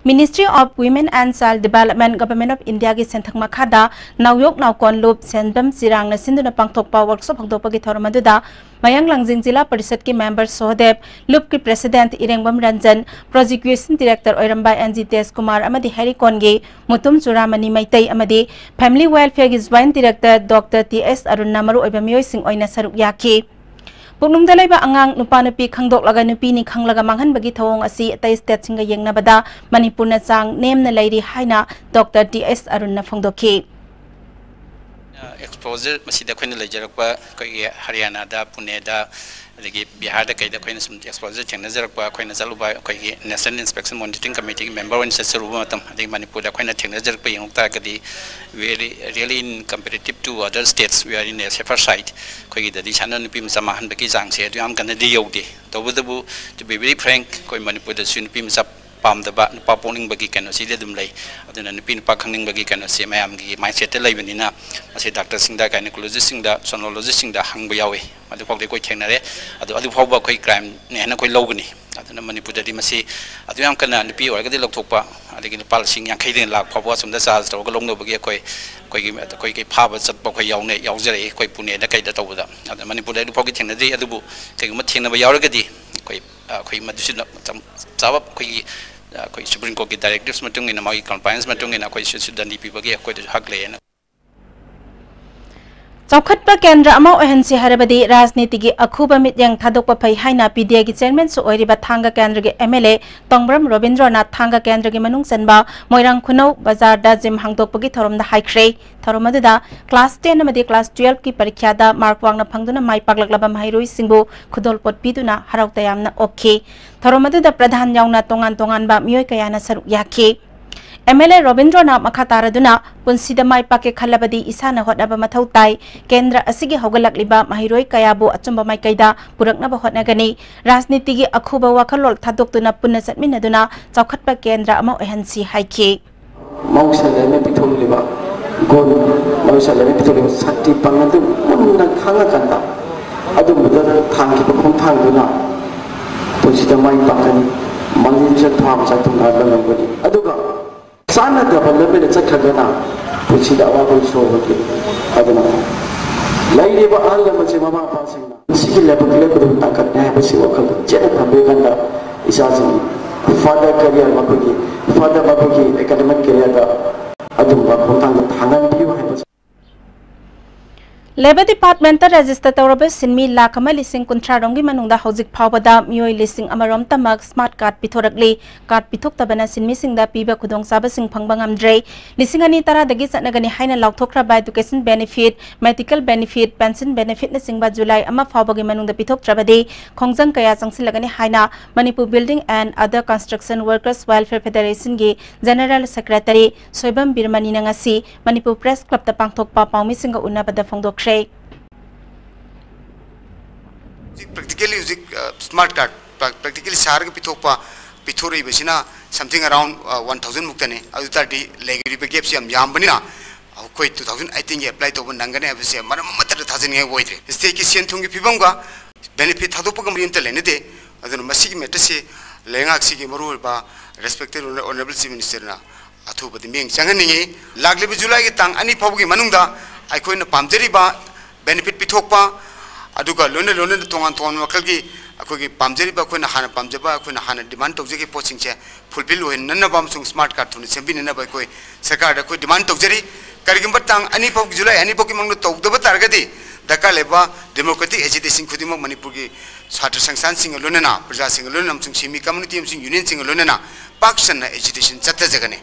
Ministry of Women and Child Development, Government of India ꯒꯤ ꯁꯦꯟꯊꯪ ꯃꯈꯥꯗ ꯅꯥꯎꯌꯣꯛ ꯅꯥꯎꯀꯣꯟ ꯂꯨꯞ ꯁꯦꯟꯕꯝ ꯆꯤꯔꯥꯡꯅ ꯁꯤꯟꯗꯨꯅ ꯄꯥꯡꯊꯣꯛꯄ workshop ꯍꯧꯗꯣꯛꯄꯒꯤ ꯊꯧꯔꯝ ꯑꯗꯨꯗ ꯃꯌꯥꯡ ꯂꯥꯡꯖꯤꯡ ꯖꯤꯂꯥ ꯄꯔꯤꯁꯠꯀꯤ member ꯁꯣꯍꯗꯦꯕ, ꯂꯨꯞꯀꯤ president ꯏꯔꯦꯡꯕꯝ Ranjan, prosecution director ꯑꯣꯏꯔꯝꯕ N G ꯇꯦꯖ ꯀꯨꯃꯥꯔ ꯑꯃꯗꯤ ꯍꯦꯔꯤꯀꯣꯟꯒꯤ ꯃꯨꯇꯨꯝ ꯆꯨꯔꯥꯃꯅꯤ ꯃꯩꯇꯩ ꯑꯃꯗꯤ family welfare ꯒꯤ joint director Doctor T S ꯑꯔꯨꯟꯅ ꯃꯔꯨꯑꯣꯏꯕ ꯃꯤꯑꯣꯏꯁꯤꯡ ꯑꯣꯏꯅ ꯁꯔꯨꯛ ꯌꯥꯈꯤ꯫ ꯄꯨꯛꯅꯨꯡꯗ ꯂꯩꯕ ꯑꯉꯥꯡ ꯅꯨꯄꯥ ꯅꯨꯄꯤ ꯈꯪꯗꯣꯛꯂꯒ ꯅꯨꯄꯤꯅꯤ ꯈꯪꯂꯒ ꯃꯥꯡꯍꯟꯕꯒꯤ ꯊꯧꯑꯣꯡ ꯑꯁꯤ ꯑꯇꯩ ꯁ꯭ꯇꯦꯠꯁꯤꯡꯒ ꯌꯦꯡꯅꯕꯗ ꯃꯅꯤꯄꯨꯔꯅ ꯆꯥꯡ ꯅꯦꯝꯅ ꯂꯩꯔꯤ ꯍꯥꯏꯅ ꯗꯣꯛꯇꯔ ꯇꯤ ꯑꯦꯁ ꯑꯔꯨꯟꯅ ꯐꯣꯡꯗꯣꯛꯈꯤ꯫ ꯑꯦꯛꯁꯄꯣꯖꯔ ꯃꯁꯤꯗ ꯑꯩꯈꯣꯏꯅ ꯂꯩꯖꯔꯛꯄ ꯑꯩꯈꯣꯏꯒꯤ ꯍꯔꯤꯌꯥꯅꯥꯗ, ꯄꯨꯅꯦꯗ, ꯑꯗꯒꯤ ꯕꯤꯍꯥꯔꯗ ꯀꯩꯗ ꯑꯩꯈꯣꯏꯅ ꯁꯨꯝ ꯑꯦꯛꯁꯄꯣꯖꯔ ꯊꯦꯡꯅꯖꯔꯛꯄ, ꯑꯩꯈꯣꯏꯅ ꯆꯠꯂꯨꯕ ꯑꯩꯈꯣꯏꯒꯤ National Inspection Monitoring Committeeꯒꯤ member ꯑꯣꯏꯅ ꯆꯠꯆꯔꯨꯕ ꯃꯇꯝ, ꯑꯗꯒꯤ ꯃꯅꯤꯄꯨꯔꯗ ꯑꯩꯈꯣꯏꯅ ꯊꯦꯡꯅꯖꯔꯛꯄ ꯌꯦꯡꯉꯨ ꯇꯥꯔꯒꯗꯤ, we are really in comparative to other states, we are in a safer side꯫ ꯑꯩꯈꯣꯏꯒꯤꯗꯗꯤ ꯁꯥꯟꯅ ꯅꯨꯄꯤ ꯃꯆꯥ ꯃꯥꯡꯍꯟꯕꯒꯤ ꯆꯥꯡꯁꯦ ꯑꯗꯨ ꯌꯥꯝ ꯀꯟꯅꯗꯤ ꯌꯧꯗꯦ꯫ ꯇꯧꯕꯇꯕꯨ, to be very frank, ꯑꯩꯈꯣꯏ ꯃꯅꯤꯄꯨꯔꯗꯁꯨ ꯅꯨꯄꯤ ꯃꯆꯥ ꯄꯥꯝꯗꯕ, ꯅꯨꯄꯥ ꯄꯣꯛꯅꯤꯡꯕꯒꯤ ꯀꯩꯅꯣꯁꯤꯗꯤ ꯑꯗꯨꯝ ꯂꯩ꯫ ꯑꯗꯨꯅ ꯅꯨꯄꯤ ꯅꯨꯄꯥ ꯈꯪꯅꯤꯡꯕꯒꯤ ꯀꯩꯅꯣꯁꯦ ꯃꯌꯥꯝꯒꯤ mindsetꯇ ꯂꯩꯕꯅꯤꯅ, ꯃꯁꯤ ꯗꯥꯛꯇꯔꯁꯤꯡꯗ, ꯒꯥꯏꯅꯣꯀꯣꯂꯣꯖꯤꯁꯁꯤꯡꯗ, ꯁꯣꯅꯣꯂꯣꯖꯤꯁꯁꯤꯡꯗ ꯍꯪꯕ ꯌꯥꯎꯏ꯫ ꯑꯗꯨꯐꯥꯎꯗꯤ ꯑꯩꯈꯣꯏ ꯊꯦꯡꯅꯔꯦ꯫ ꯑꯗꯨ, ꯑꯗꯨ ꯐꯥꯎꯕ ꯑꯩꯈꯣꯏ crimeꯅꯦ ꯍꯥꯏꯅ ꯑꯩꯈꯣꯏ ꯂꯧꯒꯅꯤ꯫ ꯑꯗꯨꯅ ꯃꯅꯤꯄꯨꯔꯗꯗꯤ ꯃꯁꯤ ꯑꯗꯨ ꯌꯥꯝ ꯀꯟꯅ, ꯅꯨꯄꯤ ꯑꯣꯏꯔꯒꯗꯤ ꯂꯧꯊꯣꯛꯄ, ꯑꯗꯒꯤ ꯂꯨꯄꯥ ꯂꯤꯁꯤꯡ ꯌꯥꯡꯈꯩꯗꯒꯤ ꯂꯥꯛ ꯐꯥꯎꯕ ꯑꯁꯣꯝꯗ charge ꯇꯧꯔꯒ ꯂꯧꯅꯕꯒꯤ ꯑꯩꯈꯣꯏ, ꯑꯩꯈꯣꯏꯒꯤ, ꯑꯩꯈꯣꯏꯒꯤ ꯐꯥꯕ ꯆꯠꯄ ꯑꯩꯈꯣꯏ ꯌꯥꯎꯅꯩ, ꯌꯥꯎꯖꯔꯛꯏ ꯑꯩꯈꯣꯏ ꯄꯨꯅꯦꯗ ꯀꯩꯗ ꯇꯧꯕꯗ꯫ ꯑꯗꯨꯅ ꯃꯅꯤꯄꯨꯔꯗ ꯑꯗꯨꯐꯥꯎꯗꯤ ꯊꯦꯡꯅꯗ꯭ꯔꯤ꯫ ꯑꯗꯨꯕꯨ ꯀꯩꯒꯨꯝꯕ ꯊꯦꯡꯅꯕ ꯌꯥꯎꯔꯒꯗꯤ ꯑꯩꯈꯣꯏ, ꯑꯩꯈꯣꯏ ꯃꯗꯨꯁꯨ ꯆꯞ ꯆꯥꯕ ꯑꯩꯈꯣꯏꯒꯤ, ꯑꯩꯈꯣꯏ Supreme Courtꯒꯤ directives ꯃꯇꯨꯡ ꯏꯟꯅ, ꯃꯥꯒꯤ compliance ꯃꯇꯨꯡ ꯏꯟꯅ ꯑꯩꯈꯣꯏꯁꯨ ꯗꯟꯗꯤ ꯄꯤꯕꯒꯤ ꯑꯩꯈꯣꯏꯗꯁꯨ ꯍꯛ ꯂꯩꯌꯦꯅ꯫ ꯆꯥꯎꯈꯠꯄ ꯀꯦꯟꯗ꯭ꯔ ꯑꯃ ꯑꯣꯏꯍꯟꯁꯤ ꯍꯥꯏꯔꯕꯗꯤ ꯔꯥꯖꯅꯤꯇꯤꯒꯤ ꯑꯈꯨꯕ ꯃꯤꯠꯌꯦꯡ ꯊꯥꯗꯣꯛꯄ ꯐꯩ ꯍꯥꯏꯅ ꯄꯤꯗꯤꯑꯦꯒꯤ ꯆꯤꯌꯔꯃꯦꯟꯁꯨ ꯑꯣꯏꯔꯤꯕ ꯊꯥꯡꯒ ꯀꯦꯟꯗ꯭ꯔꯒꯤ ꯑꯦꯝ ꯑꯦꯜ ꯑꯦ ꯇꯣꯡꯕ꯭ꯔꯝ ꯔꯣꯕꯤꯟꯗ꯭ꯔꯣꯅꯥꯊ ꯊꯥꯡꯒ ꯀꯦꯟꯗ꯭ꯔꯒꯤ ꯃꯅꯨꯡ ꯆꯟꯕ ꯃꯣꯏꯔꯥꯡ ꯈꯨꯅꯧ ꯕꯖꯥꯔꯗ ꯖꯤꯝ ꯍꯥꯡꯗꯣꯛꯄꯒꯤ ꯊꯧꯔꯝꯗ ꯍꯥꯏꯈ꯭ꯔꯦ꯫ ꯊꯧꯔꯝ ꯑꯗꯨꯗ ꯀ꯭ꯂꯥꯁ ꯇꯦꯟ ꯑꯃꯗꯤ ꯀ꯭ꯂꯥꯁ ꯇꯨꯌꯦꯜꯐꯀꯤ ꯄꯔꯤꯈ꯭ꯌꯥꯗ ꯃꯥꯔꯛ ꯋꯥꯡꯅ ꯐꯪꯗꯨꯅ ꯃꯥꯏ ꯄꯥꯛꯂꯛꯂꯕ ꯃꯍꯩꯔꯣꯏꯁꯤꯡꯕꯨ ꯈꯨꯗꯣꯜꯄꯣꯠ ꯄꯤꯗꯨꯅ ꯍꯔꯥꯎ ꯇꯌꯥꯝꯅ ꯑꯣꯛꯈꯤ꯫ ꯊꯧꯔꯝ ꯑꯗꯨꯗ ꯄ꯭ꯔꯙꯥꯟ ꯌꯥꯎꯅ ꯇꯣꯉꯥꯟ ꯇꯣꯉꯥꯟꯕ ꯃꯤꯑꯣꯏ ꯀꯌꯥꯅ ꯁꯔꯨꯛ ꯌꯥꯈꯤ꯫ ꯑꯦꯝ ꯑꯦꯜ ꯑꯦ ꯔꯣꯕꯤꯟꯗ꯭ꯔꯣꯅꯥꯊ ꯃꯈꯥ ꯇꯥꯔꯗꯨꯅ ꯄꯨꯟꯁꯤꯗ ꯃꯥꯏ ꯄꯥꯛꯀꯦ ꯈꯜꯂꯕꯗꯤ ꯏꯁꯥꯅ ꯍꯣꯠꯅꯕ ꯃꯊꯧ ꯇꯥꯏ꯫ ꯀꯦꯟꯗ꯭ꯔ ꯑꯁꯤꯒꯤ ꯍꯧꯒꯠꯂꯛꯂꯤꯕ ꯃꯍꯩꯔꯣꯏ ꯀꯌꯥꯕꯨ ꯑꯆꯨꯝꯕ ꯃꯥꯏꯀꯩꯗ ꯄꯨꯔꯛꯅꯕ ꯍꯣꯠꯅꯒꯅꯤ꯫ ꯔꯥꯖꯅꯤꯇꯤꯒꯤ ꯑꯈꯨꯕ ꯋꯥꯈꯜꯂꯣꯟ ꯊꯥꯗꯣꯛꯇꯨꯅ ꯄꯨꯟꯅ ꯆꯠꯃꯤꯟꯅꯗꯨꯅ ꯆꯥꯎꯈꯠꯄ ꯀꯦꯟꯗ꯭ꯔ ꯑꯃ ꯑꯣꯏꯍꯟꯁꯤ ꯍꯥꯏꯈꯤ꯫ ꯃꯍꯧꯁꯥ ꯂꯥꯏꯔꯦꯝꯅ ꯄꯤꯊꯣꯛꯂꯤꯕ ꯒꯨꯟ, ꯃꯍꯧꯁꯥ ꯂꯥꯏꯔꯦꯝꯅ ꯄꯤꯊꯣꯛꯂꯤꯕ ꯁꯛꯇꯤ ꯄꯥꯡꯒꯜꯗꯨ ꯃꯨꯟꯅ ꯈꯪꯉꯀꯥꯟꯗ, ꯑꯗꯨꯝꯕꯗ ꯊꯥꯡꯈꯤꯕ ꯈꯣꯡꯊꯥꯡꯗꯨꯅ ꯄꯨꯟꯁꯤꯗ ꯃꯥꯏ ꯄꯥꯛꯀꯅꯤ, ꯃꯥꯂꯦꯝꯁꯤꯗ ꯊꯋꯥ ꯃꯆꯥꯛ ꯊꯨꯡꯅꯍꯟꯕ ꯉꯝꯒꯅꯤ꯫ ꯑꯗꯨꯒ ꯆꯥꯟꯅꯗꯕ ꯂꯝꯕꯤꯗ ꯆꯠꯈ꯭ꯔꯒꯅ ꯄꯨꯟꯁꯤꯗ ꯑꯋꯥꯕ ꯁꯣꯛꯂꯛꯀꯅꯤ꯫ ꯑꯗꯨꯅ ꯂꯩꯔꯤꯕ ꯑꯍꯜ ꯂꯃꯟꯁꯤꯡ, ꯃꯃꯥ ꯃꯄꯥꯁꯤꯡꯅ ꯃꯁꯤꯒꯤ ꯂꯥꯏꯕꯛ ꯂꯦꯞꯀꯗꯕ ꯇꯥꯡꯀꯛꯅꯤ ꯍꯥꯏꯕꯁꯤ ꯋꯥꯈꯜꯗ ꯆꯦꯠꯅ ꯊꯝꯕꯤꯔꯀꯥꯟꯗ ꯏꯆꯥꯁꯤꯡ further career, ꯃꯈꯣꯏꯒꯤ further ꯃꯈꯣꯏꯒꯤ academic careerꯗ ꯑꯗꯨꯝꯕ ꯈꯣꯡꯊꯥꯡꯗ ꯊꯥꯡꯍꯟꯕꯤꯌꯨ ꯍꯥꯏꯕꯁꯤ꯫ Labour Department ꯇ register ꯇꯧꯔꯕ ꯁꯤꯟꯃꯤ ꯂꯥꯈ ꯑꯃ ꯂꯤꯁꯤꯡ ꯀꯨꯟꯊ꯭ꯔꯥ ꯔꯣꯝꯒꯤ ꯃꯅꯨꯡꯗ ꯍꯧꯖꯤꯛ ꯐꯥꯎꯕꯗ ꯃꯤꯑꯣꯏ ꯂꯤꯁꯤꯡ ꯑꯃ ꯔꯣꯝꯇꯃꯛ smart card ꯄꯤꯊꯣꯔꯛꯂꯤ꯫ Card ꯄꯤꯊꯣꯛꯇꯕꯅ ꯁꯤꯟꯃꯤꯁꯤꯡꯗ ꯄꯤꯕ ꯈꯨꯗꯣꯡꯆꯥꯕꯁꯤꯡ ꯐꯪꯕ ꯉꯝꯗ꯭ꯔꯦ꯫ ꯂꯤꯁꯤꯡ ꯑꯅꯤ ꯇꯔꯥꯗꯒꯤ ꯆꯠꯅꯒꯅꯤ ꯍꯥꯏꯅ ꯂꯥꯎꯊꯣꯛꯈ꯭ꯔꯕ education benefit, medical benefit, pension benefit ꯅꯆꯤꯡꯕ ꯖꯨꯂꯥꯏ ꯑꯃ ꯐꯥꯎꯕꯒꯤ ꯃꯅꯨꯡꯗ ꯄꯤꯊꯣꯛꯇ꯭ꯔꯕꯗꯤ ꯈꯣꯡꯖꯪ ꯀꯌꯥ ꯆꯪꯁꯤꯜꯂꯒꯅꯤ ꯍꯥꯏꯅ Manipur Building and Other Construction Workers Welfare Federation ꯒꯤ General Secretary ꯁꯣꯏꯕꯝ ꯕꯤꯔꯃꯅꯤꯅ ꯉꯁꯤ ꯃꯅꯤꯄꯨꯔ Press Club ꯇ ꯄꯥꯡꯊꯣꯛꯄ ꯄꯥꯎꯃꯤꯁꯤꯡꯒ ꯎꯅꯕꯗ ꯐꯣꯡꯗꯣꯛꯈ꯭ꯔꯦ꯫ ꯍꯧꯖꯤꯛ practically ꯍꯧꯖꯤꯛ smart card practically ꯁꯥꯔꯒ ꯄꯤꯊꯣꯛꯄ, ꯄꯤꯊꯣꯔꯛꯏꯕꯁꯤꯅ something around one thousand ꯃꯨꯛꯇꯅꯤ꯫ ꯑꯗꯨ ꯇꯥꯔꯗꯤ ꯂꯩꯔꯤꯕ gap ꯁꯤ ꯌꯥꯝ ꯌꯥꯝꯕꯅꯤꯅ ꯑꯩꯈꯣꯏ two thousand eighteen ꯒꯤ apply ꯇꯧꯕ ꯅꯪꯒꯅꯤ ꯍꯥꯏꯕꯁꯦ ꯃꯔꯝ ꯑꯃꯠꯇꯗ ꯊꯥꯖꯅꯤꯡꯉꯥꯏ ꯑꯣꯏꯗ꯭ꯔꯦ꯫ State ꯀꯤ ꯁꯦꯟ ꯊꯨꯝꯒꯤ ꯐꯤꯕꯝꯒ benefit ꯊꯥꯗꯣꯛꯄꯒ ꯃꯔꯤ ꯑꯃꯠꯇ ꯂꯩꯅꯗꯦ꯫ ꯑꯗꯨꯅ ꯃꯁꯤꯒꯤ matter ꯁꯤ ꯂꯩꯉꯥꯛꯁꯤꯒꯤ ꯃꯔꯨꯑꯣꯏꯕ respected Honorable Chief Minister ꯅ ꯑꯊꯨꯕꯗ ꯃꯤꯠꯌꯦꯡ ꯆꯪꯍꯟꯅꯤꯡꯏ꯫ ꯂꯥꯛꯂꯤꯕ ꯖꯨꯂꯥꯏꯒꯤ ꯇꯥꯡ ꯑꯅꯤ ꯐꯥꯎꯕꯒꯤ ꯃꯅꯨꯡꯗ ꯑꯩꯈꯣꯏꯅ ꯄꯥꯝꯖꯔꯤꯕ benefit ꯄꯤꯊꯣꯛꯄ, ꯑꯗꯨꯒ ꯂꯣꯏꯅ ꯂꯣꯏꯅꯅ ꯇꯣꯉꯥꯟ ꯇꯣꯉꯥꯟꯕ ꯃꯈꯜꯒꯤ ꯑꯩꯈꯣꯏꯒꯤ ꯄꯥꯝꯖꯔꯤꯕ, ꯑꯩꯈꯣꯏꯅ ꯍꯥꯟꯅ ꯄꯥꯝꯖꯕ, ꯑꯩꯈꯣꯏꯅ ꯍꯥꯟꯅ demand ꯇꯧꯖꯈꯤꯕ ꯄꯣꯠꯁꯤꯡꯁꯦ fulfill ꯑꯣꯏꯍꯟꯅꯅꯕ ꯑꯃꯁꯨꯡ smart card ꯊꯨꯅ ꯁꯦꯝꯕꯤꯅꯅꯕ ꯑꯩꯈꯣꯏ ꯁꯔꯀꯥꯔꯗ ꯑꯩꯈꯣꯏ demand ꯇꯧꯖꯔꯤ꯫ ꯀꯔꯤꯒꯨꯝꯕ ꯇꯥꯡ ꯑꯅꯤ ꯐꯥꯎ, ꯖꯨꯂꯥꯏ ꯑꯅꯤ ꯐꯥꯎꯒꯤ ꯃꯅꯨꯡꯗ ꯇꯧꯗꯕ ꯇꯥꯔꯒꯗꯤ ꯗꯔꯀꯥꯔ ꯂꯩꯕ democratic agitation ꯈꯨꯗꯤꯡꯃꯛ ꯃꯅꯤꯄꯨꯔꯒꯤ ꯁꯥꯇ꯭ꯔ ꯁꯪꯁꯊꯥꯟꯁꯤꯡꯒ ꯂꯣꯏꯅꯅ, ꯄ꯭ꯔꯖꯥꯁꯤꯡꯒ ꯂꯣꯏꯅꯅ ꯑꯃꯁꯨꯡ ꯁꯤꯟꯃꯤ community ꯑꯃꯁꯨꯡ unionꯁꯤꯡꯒ ꯂꯣꯏꯅꯅ ꯄꯥꯛ ꯁꯟꯅ agitation ꯆꯠꯊꯖꯒꯅꯤ꯫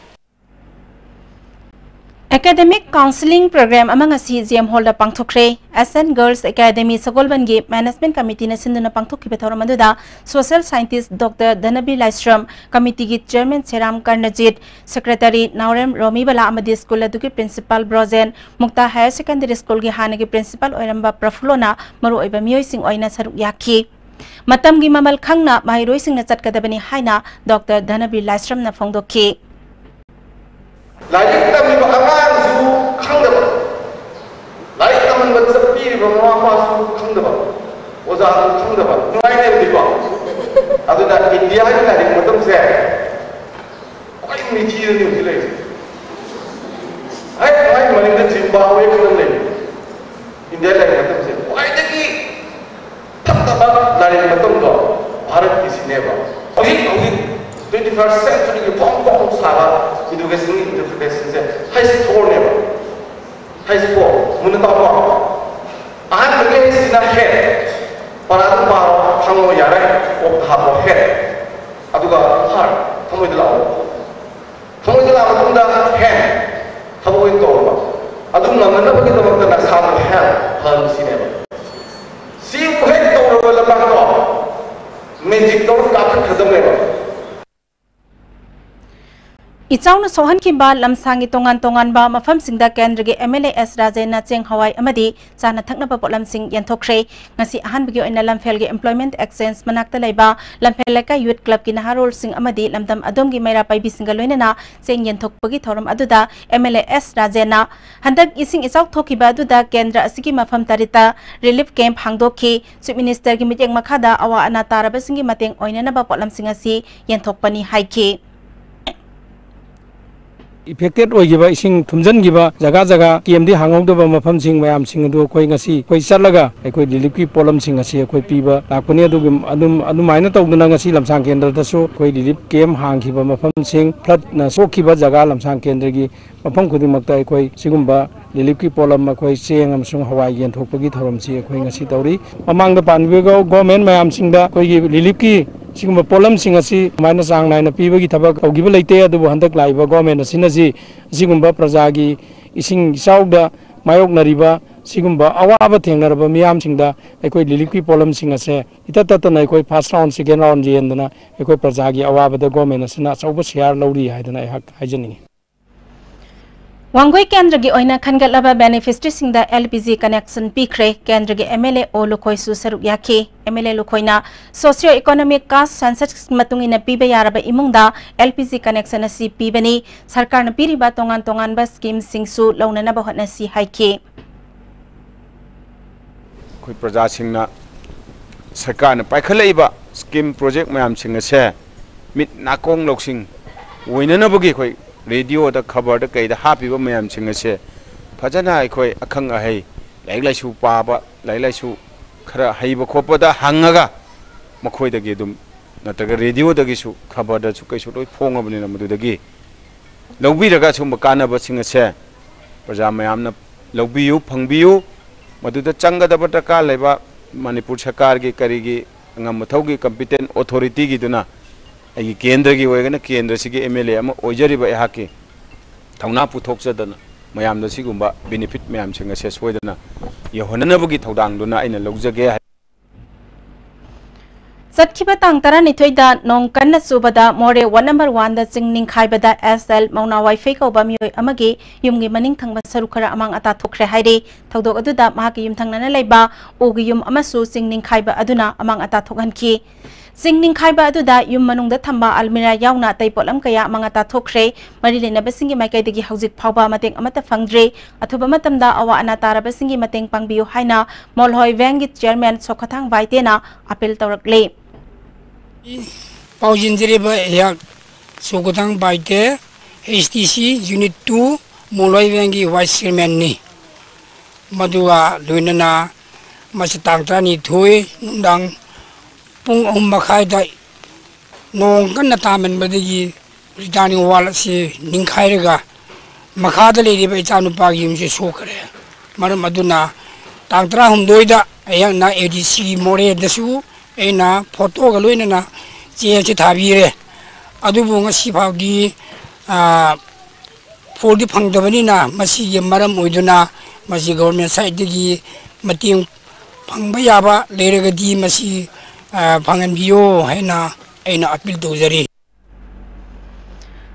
Academic Counselling Program ꯑꯃ ꯉꯁꯤ J M Hall ꯗ ꯄꯥꯡꯊꯣꯛꯈ꯭ꯔꯦ꯫ S N Girls Academy ꯁꯒꯣꯜꯕꯟꯒꯤ Management Committee ꯅ ꯁꯤꯟꯗꯨꯅ ꯄꯥꯡꯊꯣꯛꯈꯤꯕ ꯊꯧꯔꯝ ꯑꯗꯨꯗ Social Scientist Doctor ꯙꯅꯕꯤꯔ ꯂꯥꯏꯁ꯭ꯔꯝ, Committee ꯒꯤ Chairman ꯁꯦꯔꯥꯝ ꯀꯔꯅꯖꯤꯠ, Secretary ꯅꯥꯎꯔꯦꯝ ꯔꯣꯃꯤꯕꯂꯥ ꯑꯃꯗꯤ school ꯑꯗꯨꯒꯤ Principal ꯕ꯭ꯔꯣꯖꯦꯟ, ꯃꯨꯛꯇꯥ Higher Secondary School ꯒꯤ ꯍꯥꯟꯅꯒꯤ Principal ꯑꯣꯏꯔꯝꯕ ꯄ꯭ꯔꯐꯨꯜꯂꯣꯅ ꯃꯔꯨꯑꯣꯏꯕ ꯃꯤꯑꯣꯏꯁꯤꯡ ꯑꯣꯏꯅ ꯁꯔꯨꯛ ꯌꯥꯈꯤ꯫ ꯃꯇꯝꯒꯤ ꯃꯃꯜ ꯈꯪꯅ ꯃꯍꯩꯔꯣꯏꯁꯤꯡꯅ ꯆꯠꯀꯗꯕꯅꯤ ꯍꯥꯏꯅ Doctor ꯙꯅꯕꯤꯔ ꯂꯥꯏꯁ꯭ꯔꯝꯅ ꯐꯣꯡꯗꯣꯛꯈꯤ꯫ ꯂꯥꯏꯔꯤꯛ ꯇꯝꯂꯤꯕ ꯑꯉꯥꯡꯁꯨ ꯈꯪꯗꯕ, ꯂꯥꯏꯔꯤꯛ ꯇꯝꯍꯟꯕ ꯆꯠꯄꯤꯔꯤꯕ ꯃꯃꯥ ꯃꯄꯥꯁꯨ ꯈꯪꯗꯕ, ꯑꯣꯖꯥꯁꯨ ꯈꯪꯗꯕ, ꯅꯨꯡꯉꯥꯏꯅꯦꯕꯀꯣ꯫ ꯑꯗꯨꯅ ꯏꯟꯗꯤꯌꯥꯒꯤ ꯂꯥꯏꯔꯤꯛ ꯃꯇꯝꯁꯦ ꯈ꯭ꯋꯥꯏ ꯃꯤꯊꯤꯅꯅꯤ ꯍꯧꯖꯤꯛ ꯂꯩꯔꯤꯁꯦ꯫ ꯍꯦꯛ ꯃꯥꯏ ꯃꯅꯤꯡꯗ ꯖꯤꯝꯕꯥꯕꯋꯦ ꯈꯛꯇꯪ ꯂꯩ꯫ ꯏꯟꯗꯤꯌꯥ ꯂꯥꯏꯔꯤꯛ ꯃꯇꯝꯁꯦ ꯈ꯭ꯋꯥꯏꯗꯒꯤ ꯐꯠꯇꯕ ꯂꯥꯏꯔꯤꯛ ꯃꯇꯝꯗꯣ ꯚꯥꯔꯠꯀꯤꯁꯤꯅꯦꯕ꯫ ꯍꯧꯖꯤꯛ ꯍꯧꯖꯤꯛ twenty first century ꯒꯤ ꯐꯣꯡ ꯐꯣꯡ ꯁꯥꯕ education ꯒꯤ interpretation ꯁꯦ ꯍꯩꯁ ꯐꯣꯔ ꯅꯦꯕ꯫ ꯍꯩꯁ ꯐꯣꯔ, ꯃꯨꯟꯅ ꯇꯥꯎꯀꯣ꯫ ꯍꯥꯏꯁꯤꯅ head, ꯄꯔꯥꯗꯨ ꯄꯥꯔꯣ, ꯈꯪꯉꯣ, ꯌꯥꯔꯦ꯫ ꯀꯣꯛꯇ ꯍꯥꯞꯄꯣ, head꯫ ꯑꯗꯨꯒ heart, ꯊꯃꯣꯏꯗ ꯂꯥꯛꯑꯣ꯫ ꯊꯃꯣꯏꯗ ꯂꯥꯛꯑ ꯃꯇꯨꯡꯗ hand, ꯊꯕꯛ ꯑꯣꯏꯅ ꯇꯧꯔꯕ꯫ ꯑꯗꯨ ꯉꯝꯅꯅꯕꯒꯤꯗꯃꯛꯇ ꯅꯁꯥꯗꯣ health, ꯐꯍꯟꯁꯤꯅꯦꯕ꯫ ꯁꯤꯕꯨ ꯍꯦꯛ ꯇꯧꯔꯕ ꯂꯝꯄꯥꯛꯇꯣ magic ꯇꯧꯔ ꯀꯥꯞꯊꯠꯈ꯭ꯔꯗꯕꯅꯦꯕ꯫ ꯏꯆꯥꯎꯅ ꯁꯣꯛꯍꯟꯈꯤꯕ ꯂꯝꯁꯥꯡꯒꯤ ꯇꯣꯉꯥꯟ ꯇꯣꯉꯥꯟꯕ ꯃꯐꯝꯁꯤꯡꯗ ꯀꯦꯟꯗ꯭ꯔꯒꯤ ꯑꯦꯝ ꯑꯦꯜ ꯑꯦ ꯑꯦꯁ ꯔꯥꯖꯦꯟꯅ ꯆꯦꯡ ꯍꯋꯥꯏ ꯑꯃꯗꯤ ꯆꯥꯅ ꯊꯛꯅꯕ ꯄꯣꯠꯂꯝꯁꯤꯡ ꯌꯦꯟꯊꯣꯛꯈ꯭ꯔꯦ꯫ ꯉꯁꯤ ꯑꯍꯥꯟꯕꯒꯤ ꯑꯣꯏꯅ ꯂꯝꯐꯦꯜꯒꯤ employment exchange ꯃꯅꯥꯛꯇ ꯂꯩꯕ ꯂꯝꯐꯦꯜ ꯂꯩꯀꯥꯏ youth club ꯀꯤ ꯅꯍꯥꯔꯣꯜꯁꯤꯡ ꯑꯃꯗꯤ ꯂꯝꯗꯝ ꯑꯗꯣꯝꯒꯤ ꯃꯩꯔꯥ ꯄꯥꯏꯕꯤꯁꯤꯡꯒ ꯂꯣꯏꯅꯅ ꯆꯦꯡ ꯌꯦꯟꯊꯣꯛꯄꯒꯤ ꯊꯧꯔꯝ ꯑꯗꯨꯗ ꯑꯦꯝ ꯑꯦꯜ ꯑꯦ ꯑꯦꯁ ꯔꯥꯖꯦꯟꯅ ꯍꯟꯗꯛ ꯏꯁꯤꯡ ꯏꯆꯥꯎ ꯊꯣꯛꯈꯤꯕ ꯑꯗꯨꯗ ꯀꯦꯟꯗ꯭ꯔ ꯑꯁꯤꯒꯤ ꯃꯐꯝ ꯇꯔꯦꯠꯇ relief camp ꯍꯥꯡꯗꯣꯛꯈꯤ꯫ Chief Minister ꯒꯤ ꯃꯤꯠꯌꯦꯡ ꯃꯈꯥꯗ ꯑꯋꯥ ꯑꯅꯥ ꯇꯥꯔꯕꯁꯤꯡꯒꯤ ꯃꯇꯦꯡ ꯑꯣꯏꯅꯅꯕ ꯄꯣꯠꯂꯝꯁꯤꯡ ꯑꯁꯤ ꯌꯦꯟꯊꯣꯛꯄꯅꯤ ꯍꯥꯏꯈꯤ꯫ Affected ꯑꯣꯏꯈꯤꯕ, ꯏꯁꯤꯡ ꯊꯨꯝꯖꯤꯟꯈꯤꯕ ꯖꯒꯥ ꯖꯒꯥ, camp ꯗꯤ ꯍꯥꯡꯍꯧꯗꯕ ꯃꯐꯝꯁꯤꯡ ꯃꯌꯥꯝꯁꯤꯡ ꯑꯗꯨ ꯑꯩꯈꯣꯏ ꯉꯁꯤ ꯑꯩꯈꯣꯏ ꯆꯠꯂꯒ ꯑꯩꯈꯣꯏ relief ꯀꯤ ꯄꯣꯠꯂꯝꯁꯤꯡ ꯑꯁꯤ ꯑꯩꯈꯣꯏ ꯄꯤꯕ ꯂꯥꯛꯄꯅꯤ꯫ ꯑꯗꯨꯒꯤ ꯑꯗꯨꯝ ꯑꯗꯨꯃꯥꯏꯅ ꯇꯧꯗꯅ ꯉꯁꯤ ꯂꯝꯁꯥꯡ ꯀꯦꯟꯗ꯭ꯔꯗꯁꯨ ꯑꯩꯈꯣꯏ relief camp ꯍꯥꯡꯈꯤꯕ ꯃꯐꯝꯁꯤꯡ, flood ꯅ ꯁꯣꯛꯈꯤꯕ ꯖꯒꯥ ꯂꯝꯁꯥꯡ ꯀꯦꯟꯗ꯭ꯔꯒꯤ ꯃꯐꯝ ꯈꯨꯗꯤꯡꯃꯛꯇ ꯑꯩꯈꯣꯏ ꯁꯤꯒꯨꯝꯕ relief ꯀꯤ ꯄꯣꯠꯂꯝ, ꯑꯩꯈꯣꯏ ꯆꯦꯡ ꯑꯃꯁꯨꯡ ꯍꯋꯥꯏ ꯌꯦꯟꯊꯣꯛꯄꯒꯤ ꯊꯧꯔꯝꯁꯤ ꯑꯩꯈꯣꯏ ꯉꯁꯤ ꯇꯧꯔꯤ꯫ ꯃꯃꯥꯡꯗ ꯄꯥꯟꯈꯤꯕ government ꯃꯌꯥꯝꯁꯤꯡꯗ ꯑꯩꯈꯣꯏꯒꯤ relief ꯀꯤ ꯁꯤꯒꯨꯝꯕ ꯄꯣꯠꯂꯝꯁꯤꯡ ꯑꯁꯤ ꯑꯗꯨꯃꯥꯏꯅ ꯆꯥꯡ ꯅꯥꯏꯅ ꯄꯤꯕꯒꯤ ꯊꯕꯛ ꯇꯧꯈꯤꯕ ꯂꯩꯇꯦ꯫ ꯑꯗꯨꯕꯨ ꯍꯟꯗꯛ ꯂꯥꯛꯏꯕ government ꯑꯁꯤꯅ ꯁꯤ ꯑꯁꯤꯒꯨꯝꯕ ꯄ꯭ꯔꯖꯥꯒꯤ ꯏꯁꯤꯡ ꯏꯆꯥꯎꯗ ꯃꯥꯌꯣꯛꯅꯔꯤꯕ ꯁꯤꯒꯨꯝꯕ ꯑꯋꯥꯕ ꯊꯦꯡꯅꯔꯕ ꯃꯤꯌꯥꯝꯁꯤꯡꯗ ꯑꯩꯈꯣꯏ relief ꯀꯤ ꯄꯣꯠꯂꯝꯁꯤꯡ ꯑꯁꯦ ꯏꯇꯠ ꯇꯠꯇꯅ ꯑꯩꯈꯣꯏ first round, second round ꯌꯦꯟꯗꯅ ꯑꯩꯈꯣꯏ ꯄ꯭ꯔꯖꯥꯒꯤ ꯑꯋꯥꯕꯗ government ꯑꯁꯤꯅ ꯑꯆꯧꯕ share ꯂꯧꯔꯤ ꯍꯥꯏꯗꯅ ꯑꯩꯍꯥꯛ ꯍꯥꯏꯖꯅꯤꯡꯏ꯫ ꯋꯥꯡꯒꯣꯏ ꯀꯦꯟꯗ꯭ꯔꯒꯤ ꯑꯣꯏꯅ ꯈꯟꯒꯠꯂꯕ beneficiary ꯁꯤꯡꯗ L P G connection ꯄꯤꯈ꯭ꯔꯦ꯫ ꯀꯦꯟꯗ꯭ꯔꯒꯤ M L A O ꯂꯨꯈꯣꯏꯁꯨ ꯁꯔꯨꯛ ꯌꯥꯈꯤ꯫ M L A ꯂꯨꯈꯣꯏꯅ socio economic caste census ꯃꯇꯨꯡ ꯏꯟꯅ ꯄꯤꯕ ꯌꯥꯔꯕ ꯏꯃꯨꯡꯗ L P G connection ꯑꯁꯤ ꯄꯤꯕꯅꯤ꯫ ꯁꯔꯀꯥꯔꯅ ꯄꯤꯔꯤꯕ ꯇꯣꯉꯥꯟ ꯇꯣꯉꯥꯟꯕ scheme ꯁꯤꯡꯁꯨ ꯂꯧꯅꯅꯕ ꯍꯣꯠꯅꯁꯤ ꯍꯥꯏꯈꯤ꯫ ꯑꯩꯈꯣꯏ ꯄ꯭ꯔꯖꯥꯁꯤꯡꯅ ꯁꯔꯀꯥꯔꯅ ꯄꯥꯏꯈꯠꯂꯛꯏꯕ scheme project ꯃꯌꯥꯝꯁꯤꯡ ꯑꯁꯦ ꯃꯤꯠ ꯅꯥꯀꯣꯡ ꯂꯧꯁꯤꯡ ꯑꯣꯏꯅꯅꯕꯒꯤ ꯑꯩꯈꯣꯏ radio ꯗ, ꯈꯕꯔꯗ ꯀꯩꯗ ꯍꯥꯞꯄꯤꯕ ꯃꯌꯥꯝꯁꯤꯡ ꯑꯁꯦ ꯐꯖꯅ ꯑꯩꯈꯣꯏ ꯑꯈꯪ ꯑꯍꯩ, ꯂꯥꯏꯔꯤꯛ ꯂꯥꯏꯁꯨ ꯄꯥꯕ, ꯂꯥꯏꯔꯤꯛ ꯂꯥꯏꯁꯨ ꯈꯔ ꯍꯩꯕ ꯈꯣꯠꯄꯗ ꯍꯪꯉꯒ ꯃꯈꯣꯏꯗꯒꯤ ꯑꯗꯨꯝ ꯅꯠꯇ꯭ꯔꯒ radio ꯗꯒꯤꯁꯨ ꯈꯕꯔꯗꯁꯨ ꯀꯩꯁꯨ ꯂꯣꯏ ꯐꯣꯡꯉꯕꯅꯤꯅ ꯃꯗꯨꯗꯒꯤ ꯂꯧꯕꯤꯔꯒ ꯑꯁꯤꯒꯨꯝꯕ ꯀꯥꯟꯅꯕꯁꯤꯡ ꯑꯁꯦ ꯄ꯭ꯔꯖꯥ ꯃꯌꯥꯝꯅ ꯂꯧꯕꯤꯌꯨ, ꯐꯪꯕꯤꯌꯨ꯫ ꯃꯗꯨꯗ ꯆꯪꯒꯗꯕ ꯗꯔꯀꯥꯔ ꯂꯩꯕ ꯃꯅꯤꯄꯨꯔ ꯁꯔꯀꯥꯔꯒꯤ ꯀꯔꯤꯒꯤ ꯑꯉꯝ ꯑꯊꯧꯒꯤ competent authorityꯒꯤꯗꯨꯅ ꯑꯩꯒꯤ ꯀꯦꯟꯗ꯭ꯔꯒꯤ ꯑꯣꯏꯔꯒꯅ ꯀꯦꯟꯗ꯭ꯔꯁꯤꯒꯤ MLA ꯑꯃ ꯑꯣꯏꯖꯔꯤꯕ ꯑꯩꯍꯥꯛꯀꯤ ꯊꯧꯅꯥ ꯄꯨꯊꯣꯛꯆꯗꯅ ꯃꯌꯥꯝꯗ ꯁꯤꯒꯨꯝꯕ benefit ꯃꯌꯥꯝꯁꯤꯡ ꯑꯁꯦ ꯁꯣꯏꯗꯅ ꯌꯧꯍꯟꯅꯅꯕꯒꯤ ꯊꯧꯗꯥꯡꯗꯨꯅ ꯑꯩꯅ ꯂꯧꯖꯒꯦ ꯍꯥꯏ꯫ ꯆꯠꯈꯤꯕ ꯇꯥꯡ ꯇꯔꯥꯅꯤꯊꯣꯏꯗ ꯅꯣꯡ ꯀꯟꯅ ꯆꯨꯕꯗ ꯃꯣꯔꯦ ward number oneꯗ ꯆꯤꯡ ꯅꯤꯡꯈꯥꯏꯕꯗ S L ꯃꯧꯅꯥ ꯋꯥꯏꯐꯩ ꯀꯧꯕ ꯃꯤꯑꯣꯏ ꯑꯃꯒꯤ ꯌꯨꯝꯒꯤ ꯃꯅꯤꯡ ꯊꯪꯕ ꯁꯔꯨꯛ ꯈꯔ ꯑꯃꯥꯡ ꯑꯇꯥ ꯊꯣꯛꯈ꯭ꯔꯦ ꯍꯥꯏꯔꯤ꯫ ꯊꯧꯗꯣꯛ ꯑꯗꯨꯗ ꯃꯍꯥꯛꯀꯤ ꯌꯨꯝꯊꯪꯅꯅ ꯂꯩꯕ ꯎꯒꯤ ꯌꯨꯝ ꯑꯃꯁꯨ ꯆꯤꯡ ꯅꯤꯡꯈꯥꯏꯕ ꯑꯗꯨꯅ ꯑꯃꯥꯡ ꯑꯇꯥ ꯊꯣꯛꯍꯟꯈꯤ꯫ ꯆꯤꯡ ꯅꯤꯡꯈꯥꯏꯕ ꯑꯗꯨꯗ ꯌꯨꯝ ꯃꯅꯨꯡꯗ ꯊꯝꯕ ꯑꯜꯃꯤꯔꯥ ꯌꯥꯎꯅ ꯑꯇꯩ ꯄꯣꯠꯂꯝ ꯀꯌꯥ ꯑꯃꯥꯡ ꯑꯇꯥ ꯊꯣꯛꯈ꯭ꯔꯦ꯫ ꯃꯔꯤ ꯂꯩꯅꯕꯁꯤꯡꯒꯤ ꯃꯥꯏꯀꯩꯗꯒꯤ ꯍꯧꯖꯤꯛ ꯐꯥꯎꯕ ꯃꯇꯦꯡ ꯑꯃꯠꯇ ꯐꯪꯗ꯭ꯔꯤ꯫ ꯑꯊꯨꯕ ꯃꯇꯝꯗ ꯑꯋꯥ ꯑꯅꯥ ꯇꯥꯔꯕꯁꯤꯡꯒꯤ ꯃꯇꯦꯡ ꯄꯥꯡꯕꯤꯌꯨ ꯍꯥꯏꯅ ꯃꯣꯜꯍꯣꯏ ꯋꯦꯡꯒꯤ chairman ꯁꯣꯈꯊꯥꯡ ꯕꯥꯏꯇꯦꯅ appeal ꯇꯧꯔꯛꯂꯤ꯫ ꯄꯥꯎꯖꯦꯟꯖꯔꯤꯕ ꯑꯩꯍꯥꯛ ꯁꯣꯈꯊꯥꯡ Baite, H T C Unit two ꯃꯣꯜꯍꯣꯏ ꯋꯦꯡꯒꯤ vice chairmanꯅꯤ꯫ ꯃꯗꯨꯒ ꯂꯣꯏꯅꯅ ꯃꯁꯤ ꯇꯥꯡ ꯇꯔꯥꯅꯤꯊꯣꯏ ꯅꯨꯡꯗꯥꯡ ꯄꯨꯡ ꯑꯍꯨꯝ ꯃꯈꯥꯏꯗ ꯅꯣꯡ ꯀꯟꯅ ꯇꯥꯃꯟꯕꯗꯒꯤ returning wall ꯑꯁꯤ ꯅꯤꯡꯈꯥꯏꯔꯒ ꯃꯈꯥꯗ ꯂꯩꯔꯤꯕ ꯏꯆꯥꯅꯨꯄꯥꯒꯤ ꯌꯨꯝꯁꯤ ꯁꯣꯛꯈ꯭ꯔꯦ꯫ ꯃꯔꯝ ꯑꯗꯨꯅ ꯇꯥꯡ ꯇꯔꯥꯍꯨꯝꯗꯣꯏꯗ ꯑꯩꯍꯥꯛꯅ A D C ꯃꯣꯔꯦꯗꯁꯨ ꯑꯩꯅ photoꯒ ꯂꯣꯏꯅꯅ ꯆꯦ ꯑꯁꯤ ꯊꯥꯕꯤꯔꯦ꯫ ꯑꯗꯨꯕꯨ ꯉꯁꯤ ꯐꯥꯎꯗꯤ, ꯑ, ꯐꯣꯟꯗꯤ ꯐꯪꯗꯕꯅꯤꯅ ꯃꯁꯤꯒꯤ ꯃꯔꯝ ꯑꯣꯏꯗꯨꯅ ꯃꯁꯤ government sideꯇꯒꯤ ꯃꯇꯦꯡ ꯐꯪꯕ ꯌꯥꯕ ꯂꯩꯔꯒꯗꯤ ꯃꯁꯤ, ꯑ, ꯐꯪꯍꯟꯕꯤꯌꯣ ꯍꯥꯏꯅ ꯑꯩꯅ appeal ꯇꯧꯖꯔꯤ꯫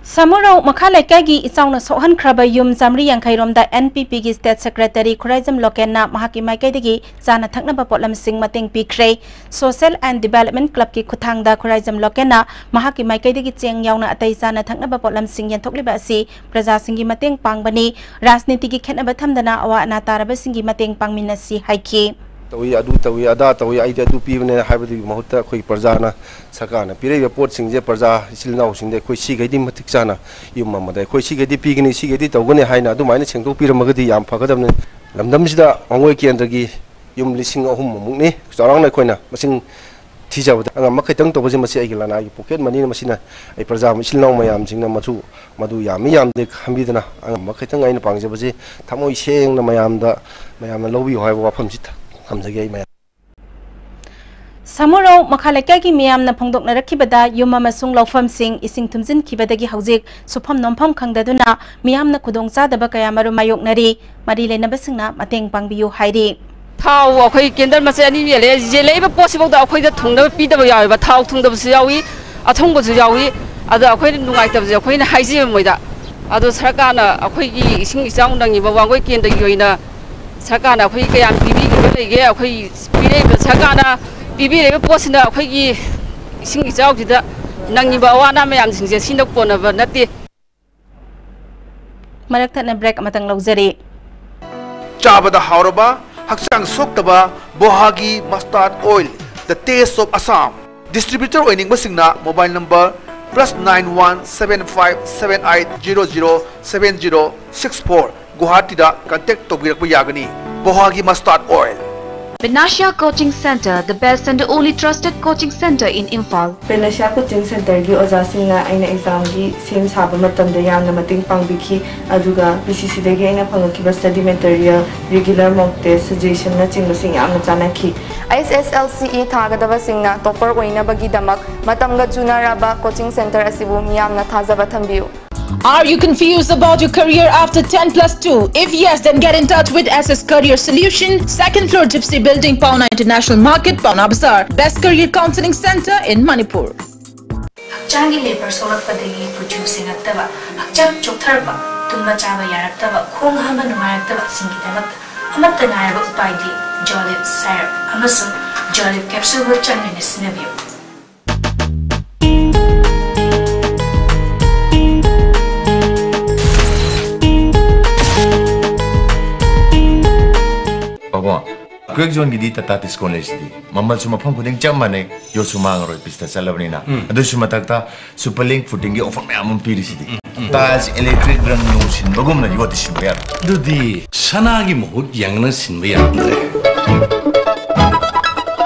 ꯁꯃꯨꯔꯧ ꯃꯈꯥ ꯂꯩꯀꯥꯏꯒꯤ ꯏꯆꯥꯎꯅ ꯁꯣꯛꯍꯟꯈ꯭ꯔꯕ ꯌꯨꯝ ꯆꯥꯃꯔꯤ ꯌꯥꯡꯈꯩ ꯔꯣꯝꯗ N P Pꯒꯤ state secretary Khuraijam ꯂꯣꯀꯦꯟꯅ ꯃꯍꯥꯛꯀꯤ ꯃꯥꯏꯀꯩꯗꯒꯤ ꯆꯥꯅ ꯊꯛꯅꯕ ꯄꯣꯠꯂꯝꯁꯤꯡ ꯃꯇꯦꯡ ꯄꯤꯈ꯭ꯔꯦ꯫ Social and Development Clubꯀꯤ ꯈꯨꯠꯊꯥꯡꯗ ꯈꯨꯔꯥꯏꯖꯝ ꯂꯣꯀꯦꯟꯅ ꯃꯍꯥꯛꯀꯤ ꯃꯥꯏꯀꯩꯗꯒꯤ ꯆꯦꯡ ꯌꯥꯎꯅ ꯑꯇꯩ ꯆꯥꯅ ꯊꯛꯅꯕ ꯄꯣꯠꯂꯝꯁꯤꯡ ꯌꯦꯟꯊꯣꯛꯂꯤꯕ ꯑꯁꯤ ꯄ꯭ꯔꯖꯥꯁꯤꯡꯒꯤ ꯃꯇꯦꯡ ꯄꯥꯡꯕꯅꯤ꯫ ꯔꯥꯖꯅꯤꯇꯤꯒꯤ ꯈꯦꯠꯅꯕ ꯊꯝꯗꯅ ꯑꯋꯥ ꯑꯅꯥ ꯇꯥꯔꯕꯁꯤꯡꯒꯤ ꯃꯇꯦꯡ ꯄꯥꯡꯃꯤꯟꯅꯁꯤ ꯍꯥꯏꯈꯤ꯫ ꯇꯧꯏ, ꯑꯗꯨ ꯇꯧꯏ, ꯑꯗꯥ ꯇꯧꯏ, ꯑꯩꯗꯤ ꯑꯗꯨ ꯄꯤꯕꯅꯦ ꯍꯥꯏꯕꯗꯨꯒꯤ ꯃꯍꯨꯠꯇ ꯑꯩꯈꯣꯏ ꯄ꯭ꯔꯖꯥꯅ, ꯁꯔꯀꯥꯔꯅ ꯄꯤꯔꯛꯏꯕ ꯄꯣꯠꯁꯤꯡꯁꯦ ꯄ꯭ꯔꯖꯥ ꯏꯆꯤꯜ ꯏꯅꯥꯎꯁꯤꯡꯗ ꯑꯩꯈꯣꯏ ꯁꯤꯈꯩꯗꯤ ꯃꯇꯤꯛ ꯆꯥꯅ ꯌꯨꯝ ꯑꯃꯗ ꯑꯩꯈꯣꯏ ꯁꯤꯈꯩꯗꯤ ꯄꯤꯒꯅꯤ, ꯁꯤꯈꯩꯗꯤ ꯇꯧꯒꯅꯤ ꯍꯥꯏꯅ ꯑꯗꯨꯃꯥꯏꯅ ꯁꯦꯡꯗꯣꯛꯄꯤꯔꯝꯃꯒꯗꯤ ꯌꯥꯝ ꯐꯒꯗꯕꯅꯤ꯫ ꯂꯝꯗꯝꯁꯤꯗ ꯋꯥꯡꯒꯣꯏ ꯀꯦꯟꯗ꯭ꯔꯒꯤ ꯌꯨꯝ ꯂꯤꯁꯤꯡ ꯑꯍꯨꯝ ꯃꯨꯛꯅꯤ ꯆꯥꯎꯔꯥꯛꯅ ꯑꯩꯈꯣꯏꯅ ꯃꯁꯤꯡ ꯊꯤꯖꯕꯗ ꯑꯉꯝꯕ ꯈꯤꯇꯪ ꯇꯧꯕꯁꯦ, ꯃꯁꯤ ꯑꯩꯒꯤ ꯂꯅꯥꯏꯒꯤ ꯄꯣꯀꯦꯠ ꯃꯅꯤꯅ, ꯃꯁꯤꯅ ꯑꯩ ꯄ꯭ꯔꯖꯥ ꯏꯆꯤꯜ ꯏꯅꯥꯎ ꯃꯌꯥꯝꯁꯤꯡꯅ ꯃꯆꯨ ꯃꯗꯨ ꯌꯥꯝꯃꯤ ꯌꯥꯝꯗꯦ ꯈꯟꯕꯤꯗꯅ, ꯑꯉꯝꯕ ꯈꯤꯇꯪ ꯑꯩꯅ ꯄꯥꯡꯖꯕꯁꯤ ꯊꯃꯣꯏ ꯁꯦꯡꯅ ꯃꯌꯥꯝꯗ, ꯃꯌꯥꯝꯅ ꯂꯧꯕꯤꯌꯨ ꯍꯥꯏꯕ ꯋꯥꯐꯝꯁꯤ ꯊꯝꯖꯒꯦ ꯑꯩ ꯃꯌꯥꯝ꯫ ꯁꯥꯃꯨꯔꯧ ꯃꯈꯥ ꯂꯩꯀꯥꯏꯒꯤ ꯃꯤꯌꯥꯝꯅ ꯐꯣꯡꯗꯣꯛꯅꯔꯛꯈꯤꯕꯗ, ꯌꯨꯝ ꯑꯃꯁꯨꯡ ꯂꯧꯐꯝꯁꯤꯡ ꯏꯁꯤꯡ ꯊꯨꯝꯖꯤꯟꯈꯤꯕꯗꯒꯤ ꯍꯧꯖꯤꯛ ꯁꯨꯐꯝ ꯅꯣꯝꯐꯝ ꯈꯪꯗꯗꯨꯅ ꯃꯤꯌꯥꯝꯅ ꯈꯨꯗꯣꯡꯆꯥꯗꯕ ꯀꯌꯥ ꯃꯔꯨꯝ ꯃꯥꯌꯣꯛꯅꯔꯤ꯫ ꯃꯔꯤ ꯂꯩꯅꯕꯁꯤꯡꯅ ꯃꯇꯦꯡ ꯄꯥꯡꯕꯤꯌꯨ ꯍꯥꯏꯔꯤ꯫ ꯊꯥꯎ ꯑꯩꯈꯣꯏ ꯀꯦꯟꯗꯜ ꯃꯆꯩ ꯑꯅꯤ ꯌꯦꯜꯂꯦ꯫ ꯌꯦꯜꯂꯛꯏꯕ ꯄꯣꯠꯁꯤꯐꯥꯎꯗ ꯑꯩꯈꯣꯏꯗ ꯊꯨꯡꯅꯕ ꯄꯤꯗꯕ ꯌꯥꯎꯋꯦꯕ꯫ ꯊꯥꯎ ꯊꯨꯡꯗꯕꯁꯨ ꯌꯥꯎꯏ, ꯑꯊꯨꯡꯕꯁꯨ ꯌꯥꯎꯏ꯫ ꯑꯗ ꯑꯩꯈꯣꯏꯅ ꯅꯨꯡꯉꯥꯏꯇꯕꯁꯦ ꯑꯩꯈꯣꯏꯅ ꯍꯥꯏꯖꯩꯕ ꯃꯣꯏꯗ꯫ ꯑꯗꯣ ꯁꯔꯀꯥꯔꯅ ꯑꯩꯈꯣꯏꯒꯤ ꯏꯁꯤꯡ ꯏꯆꯥꯎ ꯅꯪꯉꯤꯕ ꯋꯥꯡꯒꯣꯏ ꯀꯦꯟꯗ꯭ꯔꯒꯤ ꯑꯣꯏꯅ ꯁꯔꯀꯥꯔꯅ ꯑꯩꯈꯣꯏ ꯀꯌꯥꯝ ꯄꯤꯕꯤꯈꯤꯕ ꯂꯩꯒꯦ? ꯑꯩꯈꯣꯏ ꯄꯤꯔꯛꯏꯕ, ꯁꯔꯀꯥꯔꯅ ꯄꯤꯕꯤꯔꯛꯏꯕ ꯄꯣꯠꯁꯤꯅ ꯑꯩꯈꯣꯏꯒꯤ ꯏꯁꯤꯡ ꯏꯆꯥꯎꯁꯤꯗ ꯅꯪꯉꯤꯕ ꯑꯋꯥ ꯑꯅꯥ ꯃꯌꯥꯝꯁꯤꯡꯁꯦ ꯁꯤꯅ ꯀꯣꯟꯅꯕ ꯅꯠꯇꯦ꯫ ꯃꯔꯛ ꯊꯠꯅ ꯕ꯭ꯔꯦꯛ ꯑꯃꯇꯪ ꯂꯧꯖꯔꯤ꯫ ꯆꯥꯕꯗ ꯍꯥꯎꯔꯕ, ꯍꯛꯆꯥꯡ ꯁꯣꯛꯇꯕ ꯕꯣꯍꯥꯒꯤ mustard oil, the taste of Assam꯫ Distributor ꯑꯣꯏꯅꯤꯡꯕꯁꯤꯡꯅ mobile number plus nine one seven five seven eight zero zero seven zero six four, ꯒꯨꯋꯥꯍꯥꯇꯤꯗ contact ꯇꯧꯕꯤꯔꯛꯄ ꯌꯥꯒꯅꯤ꯫ ꯕꯣꯍꯥꯒꯤ mustard oil꯫ Panacea Coaching Center, the best and the only trusted coaching center in Imphal. Panacea Coaching Centerꯒꯤ ꯑꯣꯖꯥꯁꯤꯡꯅ ꯑꯩꯅ examꯒꯤ ꯁꯦꯝ ꯁꯥꯕ ꯃꯇꯝꯗ ꯌꯥꯝꯅ ꯃꯇꯦꯡ ꯄꯥꯡꯕꯤꯈꯤ꯫ ꯑꯗꯨꯒ P C Cꯗꯒꯤ ꯑꯩꯅ ꯐꯪꯉꯛꯈꯤꯕ study material, regular mock test, suggestionꯅꯆꯤꯡꯕꯁꯤꯡ ꯌꯥꯝꯅ ꯆꯥꯟꯅꯈꯤ꯫ H S L C E ꯊꯥꯒꯗꯕꯁꯤꯡꯅ topper ꯑꯣꯏꯅꯕꯒꯤꯗꯃꯛ ꯃꯇꯝꯒ ꯆꯨꯅꯔꯕ coaching center ꯑꯁꯤꯕꯨ ꯃꯤꯌꯥꯝꯅ ꯊꯥꯖꯕ ꯊꯝꯕꯤꯌꯨ꯫ Are you confused about your career after ten plus two? If yes, then get in touch with S S Career Solution, second floor Gypsy Building, Paona International Market, Paona Bazaar. Best career counseling center in Manipur. ꯍꯛꯆꯥꯡꯒꯤ labour ꯁꯣꯛꯂꯛꯄꯗꯒꯤ ꯀꯨꯆꯨ ꯁꯦꯡꯉꯛꯇꯕ, ꯍꯛꯆꯥꯡ ꯆꯣꯛꯊꯔꯛꯄ, ꯇꯨꯝꯕ ꯆꯥꯕ ꯌꯥꯔꯛꯇꯕ, ꯈꯣꯡ ꯍꯥꯝꯕ ꯅꯨꯡꯉꯥꯏꯔꯛꯇꯕꯁꯤꯡꯒꯤꯗꯃꯛꯇ ꯑꯃꯠꯇ ꯉꯥꯏꯔꯕ ꯎꯄꯥꯏꯗꯤ Jolib Syrup ꯑꯃꯁꯨꯡ Jolib Capsule ꯕꯨ ꯆꯥꯡ ꯅꯥꯏꯅ ꯁꯤꯖꯤꯟꯅꯕꯤꯌꯨ꯫ ꯄꯥꯕꯨꯡ, Quakezoneꯒꯤꯗꯤ Tata Tiscon ꯂꯩꯁꯤꯗꯤ꯫ ꯃꯃꯜꯁꯨ ꯃꯐꯝ ꯈꯨꯗꯤꯡ ꯆꯞ ꯃꯥꯟꯅꯩ, ꯌꯣꯠꯁꯨ ꯃꯥꯡꯉꯔꯣꯏ ꯄꯤꯁꯇ ꯆꯠꯂꯕꯅꯤꯅ꯫ ꯑꯗꯨꯁꯨ ꯃꯊꯛꯇ Superlink Footingꯒꯤ offer ꯃꯌꯥꯝ ꯑꯃ ꯄꯤꯔꯤꯁꯤꯗꯤ꯫ Tiles electric ꯔꯪ ꯅꯨꯡ ꯁꯤꯟꯕꯒꯨꯝꯅ ꯌꯣꯠꯇꯤ ꯁꯤꯟꯕ ꯌꯥꯔꯣꯏ꯫ ꯑꯗꯨꯗꯤ ꯁꯅꯥꯒꯤ ꯃꯍꯨꯠ ꯌꯥꯡꯅ ꯁꯤꯟꯕ ꯌꯥꯔꯝꯗ꯭ꯔꯦ꯫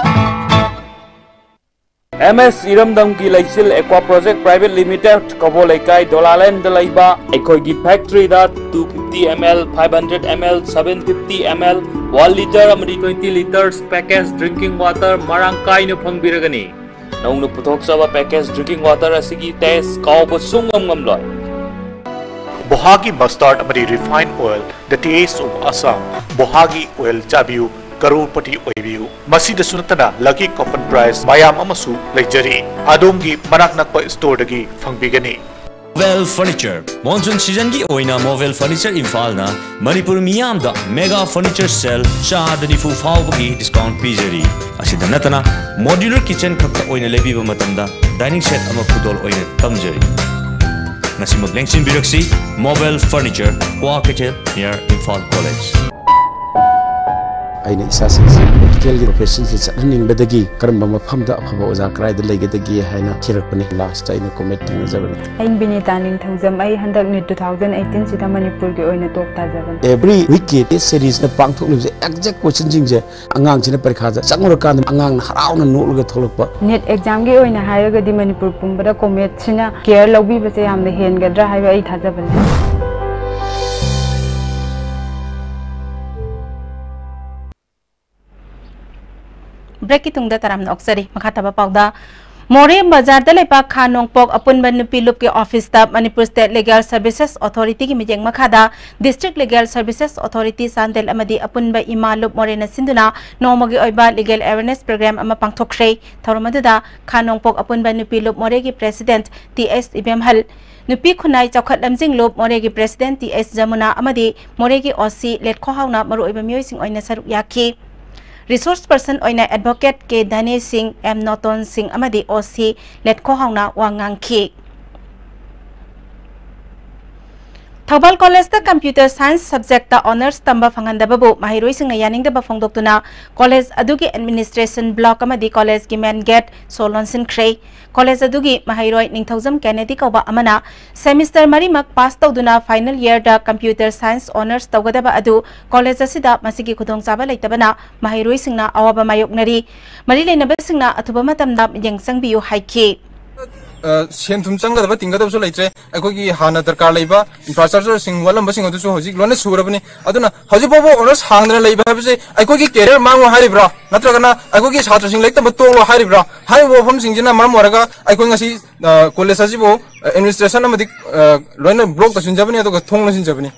ꯑꯦꯝ ꯑꯦꯁ ꯏꯔꯝꯗꯝꯒꯤ ꯂꯩꯆꯤꯜ ꯑꯦꯀ꯭ꯋꯥ ꯄ꯭ꯔꯣꯖꯦꯛ ꯄ꯭ꯔꯥꯏꯚꯦꯠ ꯂꯤꯃꯤꯇꯦꯗ, ꯀꯕꯣ ꯂꯩꯀꯥꯏ, ꯗꯣꯂꯥꯂꯦꯟꯗ ꯂꯩꯕ ꯑꯩꯈꯣꯏꯒꯤ ꯐꯦꯛꯇꯔꯤꯗ two fifty ml, five hundred ml, seven fifty ml, one litre ꯑꯃꯗꯤ twenty litres package drinking water ꯃꯔꯥꯡ ꯀꯥꯏꯅ ꯐꯪꯕꯤꯔꯒꯅꯤ꯫ ꯅꯧꯅ ꯄꯨꯊꯣꯛꯆꯕ package drinking water ꯑꯁꯤꯒꯤ taste ꯀꯥꯎꯕ ꯁꯨꯡꯉꯝ ꯉꯝꯂꯣꯏ꯫ ꯕꯣꯍꯥꯒꯤ mustard ꯑꯃꯗꯤ refined oil, the taste of Assam꯫ ꯕꯣꯍꯥꯒꯤ oil ꯆꯥꯕꯤꯌꯨ, ꯀꯔꯣꯔꯄꯇꯤ ꯑꯣꯏꯕꯤꯌꯨ꯫ ꯃꯁꯤꯗꯁꯨ ꯅꯠꯇꯅ lucky coupon prize ꯃꯌꯥꯝ ꯑꯃꯁꯨ ꯂꯩꯖꯔꯤ꯫ ꯑꯗꯣꯝꯒꯤ ꯃꯅꯥꯛ ꯅꯛꯄ storeꯗꯒꯤ ꯐꯪꯕꯤꯒꯅꯤ꯫ Movel Furniture꯫ Monsoon seasonꯒꯤ ꯑꯣꯏꯅ Movel Furniture ꯏꯝꯐꯥꯜꯅ ꯃꯅꯤꯄꯨꯔ ꯃꯤꯌꯥꯝꯗ mega furniture sale ꯆꯥꯗ ꯅꯤꯐꯨ ꯐꯥꯎꯕꯒꯤ discount ꯄꯤꯖꯔꯤ꯫ ꯑꯁꯤꯗ ꯅꯠꯇꯅ modular kitchen ꯈꯛꯇ ꯑꯣꯏꯅ ꯂꯩꯕꯤꯕ ꯃꯇꯝꯗ dining set ꯑꯃ ꯈꯨꯗꯣꯜ ꯑꯣꯏꯅ ꯇꯝꯖꯔꯤ꯫ ꯉꯁꯤꯃꯛ ꯂꯦꯡꯁꯤꯟꯕꯤꯔꯛꯁꯤ, Movel Furniture, Kwakeithel, near Imphal College꯫ ꯑꯩꯅ ꯏꯆꯥꯁꯤꯡꯁꯤ ꯃꯦꯗꯤꯀꯦꯜꯒꯤ ꯄ꯭ꯔꯣꯐꯦꯁꯟꯁꯤ ꯆꯠꯍꯟꯅꯤꯡꯕꯗꯒꯤ ꯀꯔꯝꯕ ꯃꯐꯝꯗ ꯑꯐꯕ ꯑꯣꯖꯥ ꯀꯗꯥꯏꯗ ꯂꯩꯒꯗꯒꯦ ꯍꯥꯏꯅ ꯊꯤꯔꯛꯄꯅꯤ꯫ ꯂꯥꯁꯇ ꯑꯩꯅ ꯀꯣꯃꯦꯠ ꯊꯦꯡꯅꯖꯕꯅꯤ꯫ ꯑꯩ ꯕꯤꯅꯤꯇꯥ ꯅꯤꯡꯊꯧꯖꯝ꯫ ꯑꯩ ꯍꯟꯗꯛ ꯅꯤꯠ two thousand eighteen ꯁꯤꯗ ꯃꯅꯤꯄꯨꯔꯒꯤ ꯑꯣꯏꯅ ꯇꯣꯞ ꯇꯥꯖꯕꯅꯤ꯫ Every week ꯀꯤ test series ꯅ ꯄꯥꯡꯊꯣꯛꯂꯤꯕꯁꯦ exact question ꯁꯤꯡꯁꯦ ꯑꯉꯥꯡꯁꯤꯅ ꯄꯔꯤꯈꯥꯗ ꯆꯪꯉꯨꯔꯀꯥꯟꯗ ꯑꯉꯥꯡꯅ ꯍꯔꯥꯎꯅ ꯅꯣꯛꯂꯒ ꯊꯣꯛꯂꯛꯄ꯫ ꯅꯤꯠ ꯑꯦꯛꯖꯥꯝꯒꯤ ꯑꯣꯏꯅ ꯍꯥꯏꯔꯒꯗꯤ ꯃꯅꯤꯄꯨꯔ ꯄꯨꯝꯕꯗ ꯀꯣꯃꯦꯠꯁꯤꯅ ꯀꯦꯌꯔ ꯂꯧꯕꯤꯕꯁꯦ ꯌꯥꯝꯅ ꯍꯦꯟꯒꯗ꯭ꯔꯥ ꯍꯥꯏꯕ ꯑꯩ ꯊꯥꯖꯕ ꯂꯩ꯫ ꯕ꯭ꯔꯦꯛꯀꯤ ꯇꯨꯡꯗ ꯇꯔꯥꯝꯅ ꯑꯣꯛꯆꯔꯤ꯫ ꯃꯈꯥ ꯇꯥꯕ ꯄꯥꯎꯗ, ꯃꯣꯔꯦ ꯕꯖꯥꯔꯗ ꯂꯩꯕ ꯈꯥ ꯅꯣꯡꯄꯣꯛ ꯑꯄꯨꯟꯕ ꯅꯨꯄꯤ ꯂꯨꯞꯀꯤ ꯑꯣꯐꯤꯁꯇ ꯃꯅꯤꯄꯨꯔ ꯁ꯭ꯇꯦꯠ ꯂꯤꯒꯦꯜ ꯁꯔꯚꯤꯁꯦꯁ ꯑꯣꯊꯣꯔꯤꯇꯤꯒꯤ ꯃꯤꯠꯌꯦꯡ ꯃꯈꯥꯗ district legal services authority Chandel ꯑꯃꯗꯤ ꯑꯄꯨꯟꯕ ꯏꯃꯥ ꯂꯨꯞ ꯃꯣꯔꯦꯅ ꯁꯤꯟꯗꯨꯅ ꯅꯣꯡꯃꯒꯤ ꯑꯣꯏꯕ ꯂꯤꯒꯦꯜ ꯑꯦꯋꯦꯔꯅꯦꯁ ꯄ꯭ꯔꯣꯒ꯭ꯔꯥꯝ ꯑꯃ ꯄꯥꯡꯊꯣꯛꯈ꯭ꯔꯦ꯫ ꯊꯧꯔꯝ ꯑꯗꯨꯗ ꯈꯥ ꯅꯣꯡꯄꯣꯛ ꯑꯄꯨꯟꯕ ꯅꯨꯄꯤ ꯂꯨꯞ ꯃꯣꯔꯦꯒꯤ ꯄ꯭ꯔꯦꯁꯤꯗꯦꯟꯠ ꯇꯤ ꯑꯦꯁ ꯏꯕꯦꯝꯍꯜ, ꯅꯨꯄꯤ ꯈꯨꯟꯅꯥꯏ ꯆꯥꯎꯈꯠ ꯂꯝꯖꯤꯡ ꯂꯨꯞ ꯃꯣꯔꯦꯒꯤ ꯄ꯭ꯔꯦꯁꯤꯗꯦꯟꯠ ꯇꯤ ꯑꯦꯁ ꯖꯃꯨꯅꯥ ꯑꯃꯗꯤ ꯃꯣꯔꯦꯒꯤ ꯑꯣ ꯁꯤ ꯂꯦꯠꯈꯣꯍꯥꯎꯅ ꯃꯔꯨꯑꯣꯏꯕ ꯃꯤꯑꯣꯏꯁꯤꯡ ꯑꯣꯏꯅ ꯁꯔꯨꯛ ꯌꯥꯈꯤ꯫ ꯔꯤꯁꯣꯔꯁ ꯄꯔꯁꯟ ꯑꯣꯏꯅ ꯑꯦꯗꯚꯣꯀꯦꯠ ꯀꯦ ꯙꯅꯦ ꯁꯤꯡ, ꯑꯦꯝ ꯅꯣꯇꯣꯟ ꯁꯤꯡ ꯑꯃꯗꯤ ꯑꯣ ꯁꯤ ꯂꯦꯠꯈꯣꯍꯥꯎꯅ ꯋꯥ ꯉꯥꯡꯈꯤ꯫ ꯊꯧꯕꯥꯜ ꯀꯣꯂꯦꯖꯇ ꯀꯝꯄ꯭ꯌꯨꯇꯔ ꯁꯥꯏꯟꯁ ꯁꯕꯖꯦꯛꯇ ꯑꯣꯅꯔꯁ ꯇꯝꯕ ꯐꯪꯍꯟꯗꯕꯕꯨ ꯃꯍꯩꯔꯣꯏꯁꯤꯡꯅ ꯌꯥꯅꯤꯡꯗꯕ ꯐꯣꯡꯗꯣꯛꯇꯨꯅ ꯀꯣꯂꯦꯖ ꯑꯗꯨꯒꯤ ꯑꯦꯗꯃꯤꯅꯤꯁꯇ꯭ꯔꯦꯁꯟ ꯕ꯭ꯂꯣꯛ ꯑꯃꯗꯤ ꯀꯣꯂꯦꯖꯀꯤ ꯃꯦꯟ ꯒꯦꯠ ꯁꯣ ꯂꯣꯟꯁꯤꯟꯈ꯭ꯔꯦ꯫ ꯀꯣꯂꯦꯖ ꯑꯗꯨꯒꯤ ꯃꯍꯩꯔꯣꯏ ꯅꯤꯡꯊꯧꯖꯝ ꯀꯦꯅꯦꯗꯤ ꯀꯧꯕ ꯑꯃꯅ ꯁꯦꯃꯤꯁꯇꯔ ꯃꯔꯤꯃꯛ ꯄꯥꯁ ꯇꯧꯗꯨꯅ ꯐꯥꯏꯅꯦꯜ ꯌꯔꯗ ꯀꯝꯄ꯭ꯌꯨꯇꯔ ꯁꯥꯏꯟꯁ ꯑꯣꯅꯔꯁ ꯇꯧꯒꯗꯕ ꯑꯗꯨ ꯀꯣꯂꯦꯖ ꯑꯁꯤꯗ ꯃꯁꯤꯒꯤ ꯈꯨꯗꯣꯡꯆꯥꯕ ꯂꯩꯇꯕꯅ ꯃꯍꯩꯔꯣꯏꯁꯤꯡꯅ ꯑꯋꯥꯕ ꯃꯥꯌꯣꯛꯅꯔꯤ꯫ ꯃꯔꯤ ꯂꯩꯅꯕꯁꯤꯡꯅ ꯑꯊꯨꯕ ꯃꯇꯝꯗ ꯃꯤꯠꯌꯦꯡ ꯆꯪꯕꯤꯌꯨ ꯍꯥꯏꯈꯤ꯫ ꯑ, ꯁꯦꯟ ꯊꯨꯝ ꯆꯪꯒꯗꯕ ꯇꯤꯡꯒꯗꯕꯁꯨ ꯂꯩꯇ꯭ꯔꯦ꯫ ꯑꯩꯈꯣꯏꯒꯤ ꯍꯥꯟꯅ ꯗꯔꯀꯥꯔ ꯂꯩꯕ ꯏꯟꯐ꯭ꯔꯥꯁ꯭ꯇ꯭ꯔꯛꯆꯔꯁꯤꯡ ꯋꯥꯠꯂꯝꯕꯁꯤꯡ ꯑꯗꯨꯁꯨ ꯍꯧꯖꯤꯛ ꯂꯣꯏꯅ ꯁꯨꯔꯕꯅꯤ꯫ ꯑꯗꯨꯅ ꯍꯧꯖꯤꯛ ꯐꯥꯎꯕ ꯑꯣꯅꯔꯁ ꯍꯥꯡꯗꯅ ꯂꯩꯕ ꯍꯥꯏꯕꯁꯦ ꯑꯩꯈꯣꯏꯒꯤ ꯀꯦꯔꯤꯌꯔ ꯃꯥꯡꯉꯣ ꯍꯥꯏꯔꯤꯕ꯭ꯔꯥ, ꯅꯠꯇ꯭ꯔꯒꯅ ꯑꯩꯈꯣꯏꯒꯤ ꯁꯥꯇ꯭ꯔꯁꯤꯡ ꯂꯥꯏꯔꯤꯛ ꯇꯝꯕ ꯇꯣꯛꯂꯣ ꯍꯥꯏꯔꯤꯕ꯭ꯔꯥ? ꯍꯥꯏꯔꯤꯕ ꯋꯥꯐꯝꯁꯤꯡꯁꯤꯅ ꯃꯔꯝ ꯑꯣꯏꯔꯒ ꯑꯩꯈꯣꯏ ꯉꯁꯤ, ꯑ, ꯀꯣꯂꯦꯖ ꯑꯁꯤꯕꯨ, ꯑ, ꯑꯦꯗꯃꯤꯅꯤꯁꯇ꯭ꯔꯦꯁꯟ ꯑꯃꯗꯤ, ꯑ, ꯂꯣꯏꯅ ꯕ꯭ꯂꯣꯛ ꯇꯧꯁꯤꯟꯖꯕꯅꯤ, ꯑꯗꯨꯒ ꯊꯣꯡ ꯂꯣꯟꯁꯤꯟꯖꯕꯅꯤ꯫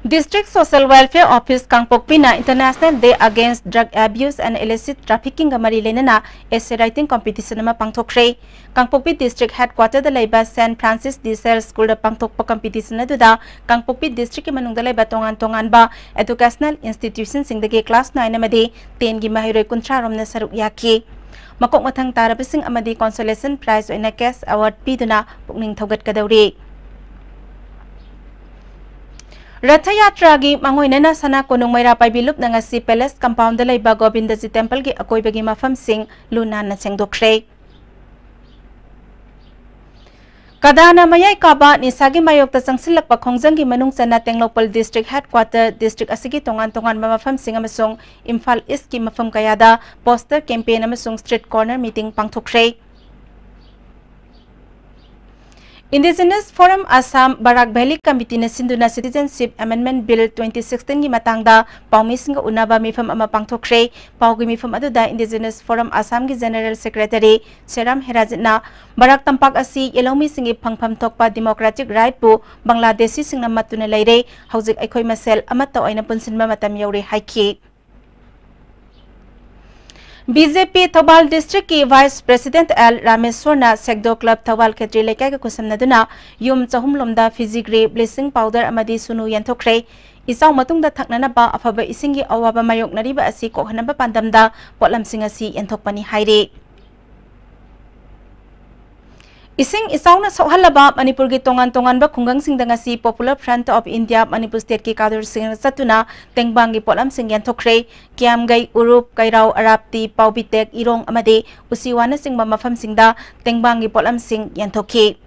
District Social Welfare Office ꯀꯥꯡꯄꯣꯛꯄꯤꯅ International Day Against Drug Abuse and Illicit Traffickingꯒ ꯃꯔꯤ ꯂꯩꯅꯅ essay writing competition ꯑꯃ ꯄꯥꯡꯊꯣꯛꯈ꯭ꯔꯦ꯫ ꯀꯥꯡꯄꯣꯛꯄꯤ district headquarterꯗ ꯂꯩꯕ Saint Francis de Sales Schoolꯗ ꯄꯥꯡꯊꯣꯛꯄ competition ꯑꯗꯨꯗ ꯀꯥꯡꯄꯣꯛꯄꯤ districtꯀꯤ ꯃꯅꯨꯡꯗ ꯂꯩꯕ ꯇꯣꯉꯥꯟ ꯇꯣꯉꯥꯟꯕ educational institutionꯁꯤꯡꯗꯒꯤ class nine ꯑꯃꯗꯤ tenꯒꯤ ꯃꯍꯩꯔꯣꯏ ꯀꯨꯟꯊ꯭ꯔꯥ ꯔꯣꯝꯅ ꯁꯔꯨꯛ ꯌꯥꯈꯤ꯫ ꯃꯀꯣꯛ ꯃꯊꯪ ꯇꯥꯔꯕꯁꯤꯡ ꯑꯃꯗꯤ consolation prize ꯑꯣꯏꯅ cash award ꯄꯤꯗꯨꯅ ꯄꯨꯛꯅꯤꯡ ꯊꯧꯒꯠꯀꯗꯧꯔꯤ꯫ ꯔꯊ ꯌꯥꯇ꯭ꯔꯥꯒꯤ ꯃꯥꯡꯑꯣꯏꯅꯅ ꯁꯅꯥ ꯀꯣꯅꯨꯡ ꯃꯩꯔꯥ ꯄꯥꯏꯕꯤ ꯂꯨꯞꯅ ꯉꯁꯤ palace compoundꯗ ꯂꯩꯕ ꯒꯣꯕꯤꯟꯗꯖꯤ templeꯒꯤ ꯑꯀꯣꯏꯕꯒꯤ ꯃꯐꯝꯁꯤꯡ ꯂꯨ ꯅꯥꯟꯅ ꯁꯦꯡꯗꯣꯛꯈ꯭ꯔꯦ꯫ ꯀꯗꯥꯅ ꯃꯌꯥꯏ ꯀꯥꯕ ꯅꯤꯁꯥꯒꯤ ꯃꯥꯌꯣꯛꯇ ꯆꯪꯁꯤꯜꯂꯛꯄ ꯈꯣꯡꯖꯪꯒꯤ ꯃꯅꯨꯡ ꯆꯟꯅ ꯇꯦꯡꯅꯧꯄꯜ district headquarter, district ꯑꯁꯤꯒꯤ ꯇꯣꯉꯥꯟ ꯇꯣꯉꯥꯟꯕ ꯃꯐꯝꯁꯤꯡ ꯑꯃꯁꯨꯡ ꯏꯝꯐꯥꯜ Eastꯀꯤ ꯃꯐꯝ ꯀꯌꯥꯗ poster campaign ꯑꯃꯁꯨꯡ street corner meeting ꯄꯥꯡꯊꯣꯛꯈ꯭ꯔꯦ꯫ Indigenous Forum Assam Barak Valley Committeeꯅ ꯁꯤꯟꯗꯨꯅ Citizenship Amendment Bill twenty sixteenꯒꯤ ꯃꯇꯥꯡꯗ ꯄꯥꯎꯃꯤꯁꯤꯡꯒ ꯎꯅꯕ ꯃꯤꯐꯝ ꯑꯃ ꯄꯥꯡꯊꯣꯛꯈ꯭ꯔꯦ꯫ ꯄꯥꯎꯒꯤ ꯃꯤꯐꯝ ꯑꯗꯨꯗ Indigenous Forum Assamꯒꯤ General Secretary ꯁꯦꯔꯥꯝ ꯍꯦꯔꯥꯖꯤꯠꯅ ꯕꯔꯥꯛ ꯇꯝꯄꯥꯛ ꯑꯁꯤ ꯌꯦꯜꯍꯧꯃꯤꯁꯤꯡꯒꯤ ꯐꯪꯐꯝ ꯊꯣꯛꯄ democratic rightꯄꯨ ꯕꯪꯒ꯭ꯂꯥꯗꯦꯁꯤꯁꯤꯡꯅ ꯃꯠꯇꯨꯅ ꯂꯩꯔꯦ꯫ ꯍꯧꯖꯤꯛ ꯑꯩꯈꯣꯏ ꯃꯁꯦꯜ ꯑꯃꯠꯇ ꯑꯣꯏꯅ ꯄꯨꯟꯁꯤꯟꯕ ꯃꯇꯝ ꯌꯧꯔꯦ ꯍꯥꯏꯈꯤ꯫ BJP ꯊꯧꯕꯥꯜ districtꯀꯤ Vice President ꯑꯦꯜ ꯔꯥꯃꯦꯁ꯭ꯋꯔꯅ ꯁꯦꯛꯗꯣ club ꯊꯧꯕꯥꯜ ꯈꯦꯇ꯭ꯔꯤ ꯂꯩꯀꯥꯏꯒ ꯈꯨꯠꯁꯝꯅꯗꯨꯅ ꯌꯨꯝ ꯆꯍꯨꯝ ꯂꯣꯝꯗ fezzigree, bleaching powder ꯑꯃꯗꯤ ꯁꯨꯅꯨ ꯌꯦꯟꯊꯣꯛꯈ꯭ꯔꯦ꯫ ꯏꯆꯥꯎ ꯃꯇꯨꯡꯗ ꯊꯛꯅꯅꯕ ꯑꯐꯕ ꯏꯁꯤꯡꯒꯤ ꯑꯋꯥꯕ ꯃꯥꯌꯣꯛꯅꯔꯤꯕ ꯑꯁꯤ ꯀꯣꯛꯍꯟꯅꯕ ꯄꯥꯟꯗꯝꯗ ꯄꯣꯠꯂꯝꯁꯤꯡ ꯑꯁꯤ ꯌꯦꯟꯊꯣꯛꯄꯅꯤ ꯍꯥꯏꯔꯤ꯫ ꯏꯁꯤꯡ ꯏꯆꯥꯎꯅ ꯁꯣꯛꯍꯜꯂꯕ ꯃꯅꯤꯄꯨꯔꯒꯤ ꯇꯣꯉꯥꯟ ꯇꯣꯉꯥꯟꯕ ꯈꯨꯡꯒꯪꯁꯤꯡꯗ ꯉꯁꯤ Popular Front of India Manipur ꯁ꯭ꯇꯦꯠꯀꯤ ꯀꯥꯗꯔꯁꯤꯡꯅ ꯆꯠꯇꯨꯅ ꯇꯦꯡꯕꯥꯡꯒꯤ ꯄꯣꯠꯂꯝꯁꯤꯡ ꯌꯦꯟꯊꯣꯛꯈ꯭ꯔꯦ꯫ ꯀꯤꯌꯥꯝꯒꯩ, ꯎꯔꯨꯞ, ꯀꯩꯔꯥꯎ, ꯑꯔꯥꯞꯇꯤ, ꯄꯥꯎꯕꯤꯇꯦꯛ, ꯏꯔꯣꯡ ꯑꯃꯗꯤ ꯎꯆꯤꯋꯥꯅꯆꯤꯡꯕ ꯃꯐꯝꯁꯤꯡꯗ ꯇꯦꯡꯕꯥꯡꯒꯤ ꯄꯣꯠꯂꯝꯁꯤꯡ ꯌꯦꯟꯊꯣꯛꯈꯤ꯫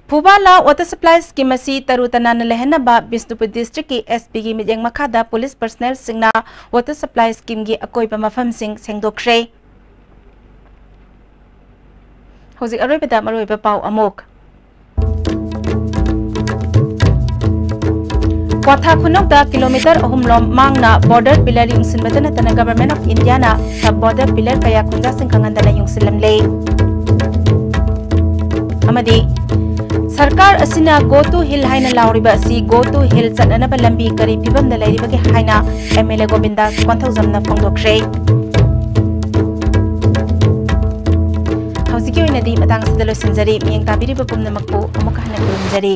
ꯐꯨꯕꯥꯂꯥ water supply scheme ꯑꯁꯤ ꯇꯔꯨ ꯇꯅꯥꯟꯅ ꯂꯩꯍꯟꯅꯕ ꯕꯤꯁꯅꯨꯄꯨꯔ district ꯀꯤ S P ꯒꯤ ꯃꯤꯠꯌꯦꯡ ꯃꯈꯥꯗ police personnel ꯁꯤꯡꯅ water supply scheme ꯒꯤ ꯑꯀꯣꯏꯕ ꯃꯐꯝꯁꯤꯡ ꯁꯦꯡꯗꯣꯛꯈ꯭ꯔꯦ꯫ ꯍꯧꯖꯤꯛ ꯑꯔꯣꯏꯕꯗ ꯃꯔꯨꯑꯣꯏꯕ ꯄꯥꯎ ꯑꯃꯨꯛ꯫ ꯀ꯭ꯋꯥꯊꯥ ꯈꯨꯅꯧꯗ kilometre ꯑꯍꯨꯝ ꯂꯣꯝ ꯃꯥꯡꯅ border pillar ꯌꯨꯡꯁꯤꯟꯕꯇ ꯅꯠꯇꯅ Government of India ꯅ sub border pillar ꯀꯌꯥ ꯈꯨꯟꯖꯥꯁꯤꯡ ꯈꯪꯍꯟꯗꯅ ꯌꯨꯡꯁꯤꯜꯂꯝꯂꯦ꯫ ꯑꯃꯗꯤ ꯁꯔꯀꯥꯔ ꯑꯁꯤꯅ Go to Hill ꯍꯥꯏꯅ ꯂꯥꯎꯔꯤꯕ ꯑꯁꯤ Go to Hill ꯆꯠꯅꯅꯕ ꯂꯝꯕꯤ ꯀꯔꯤ ꯐꯤꯕꯝꯗ ꯂꯩꯔꯤꯕꯒꯦ ꯍꯥꯏꯅ M L A ꯒꯣꯕꯤꯟꯗꯥꯁ ꯀꯣꯟꯊꯧꯖꯝꯅ ꯐꯣꯡꯗꯣꯛꯈ꯭ꯔꯦ꯫ ꯍꯧꯖꯤꯛꯀꯤ ꯑꯣꯏꯅꯗꯤ ꯃꯇꯥꯡ ꯑꯁꯤꯗ ꯂꯣꯏꯁꯤꯟꯖꯔꯤ꯫ ꯃꯤꯠꯌꯦꯡ ꯇꯥꯕꯤꯔꯤꯕ ꯄꯨꯝꯅꯃꯛꯄꯨ ꯑꯃꯨꯛ ꯍꯟꯅ ꯈꯨꯔꯨꯝꯖꯔꯤ꯫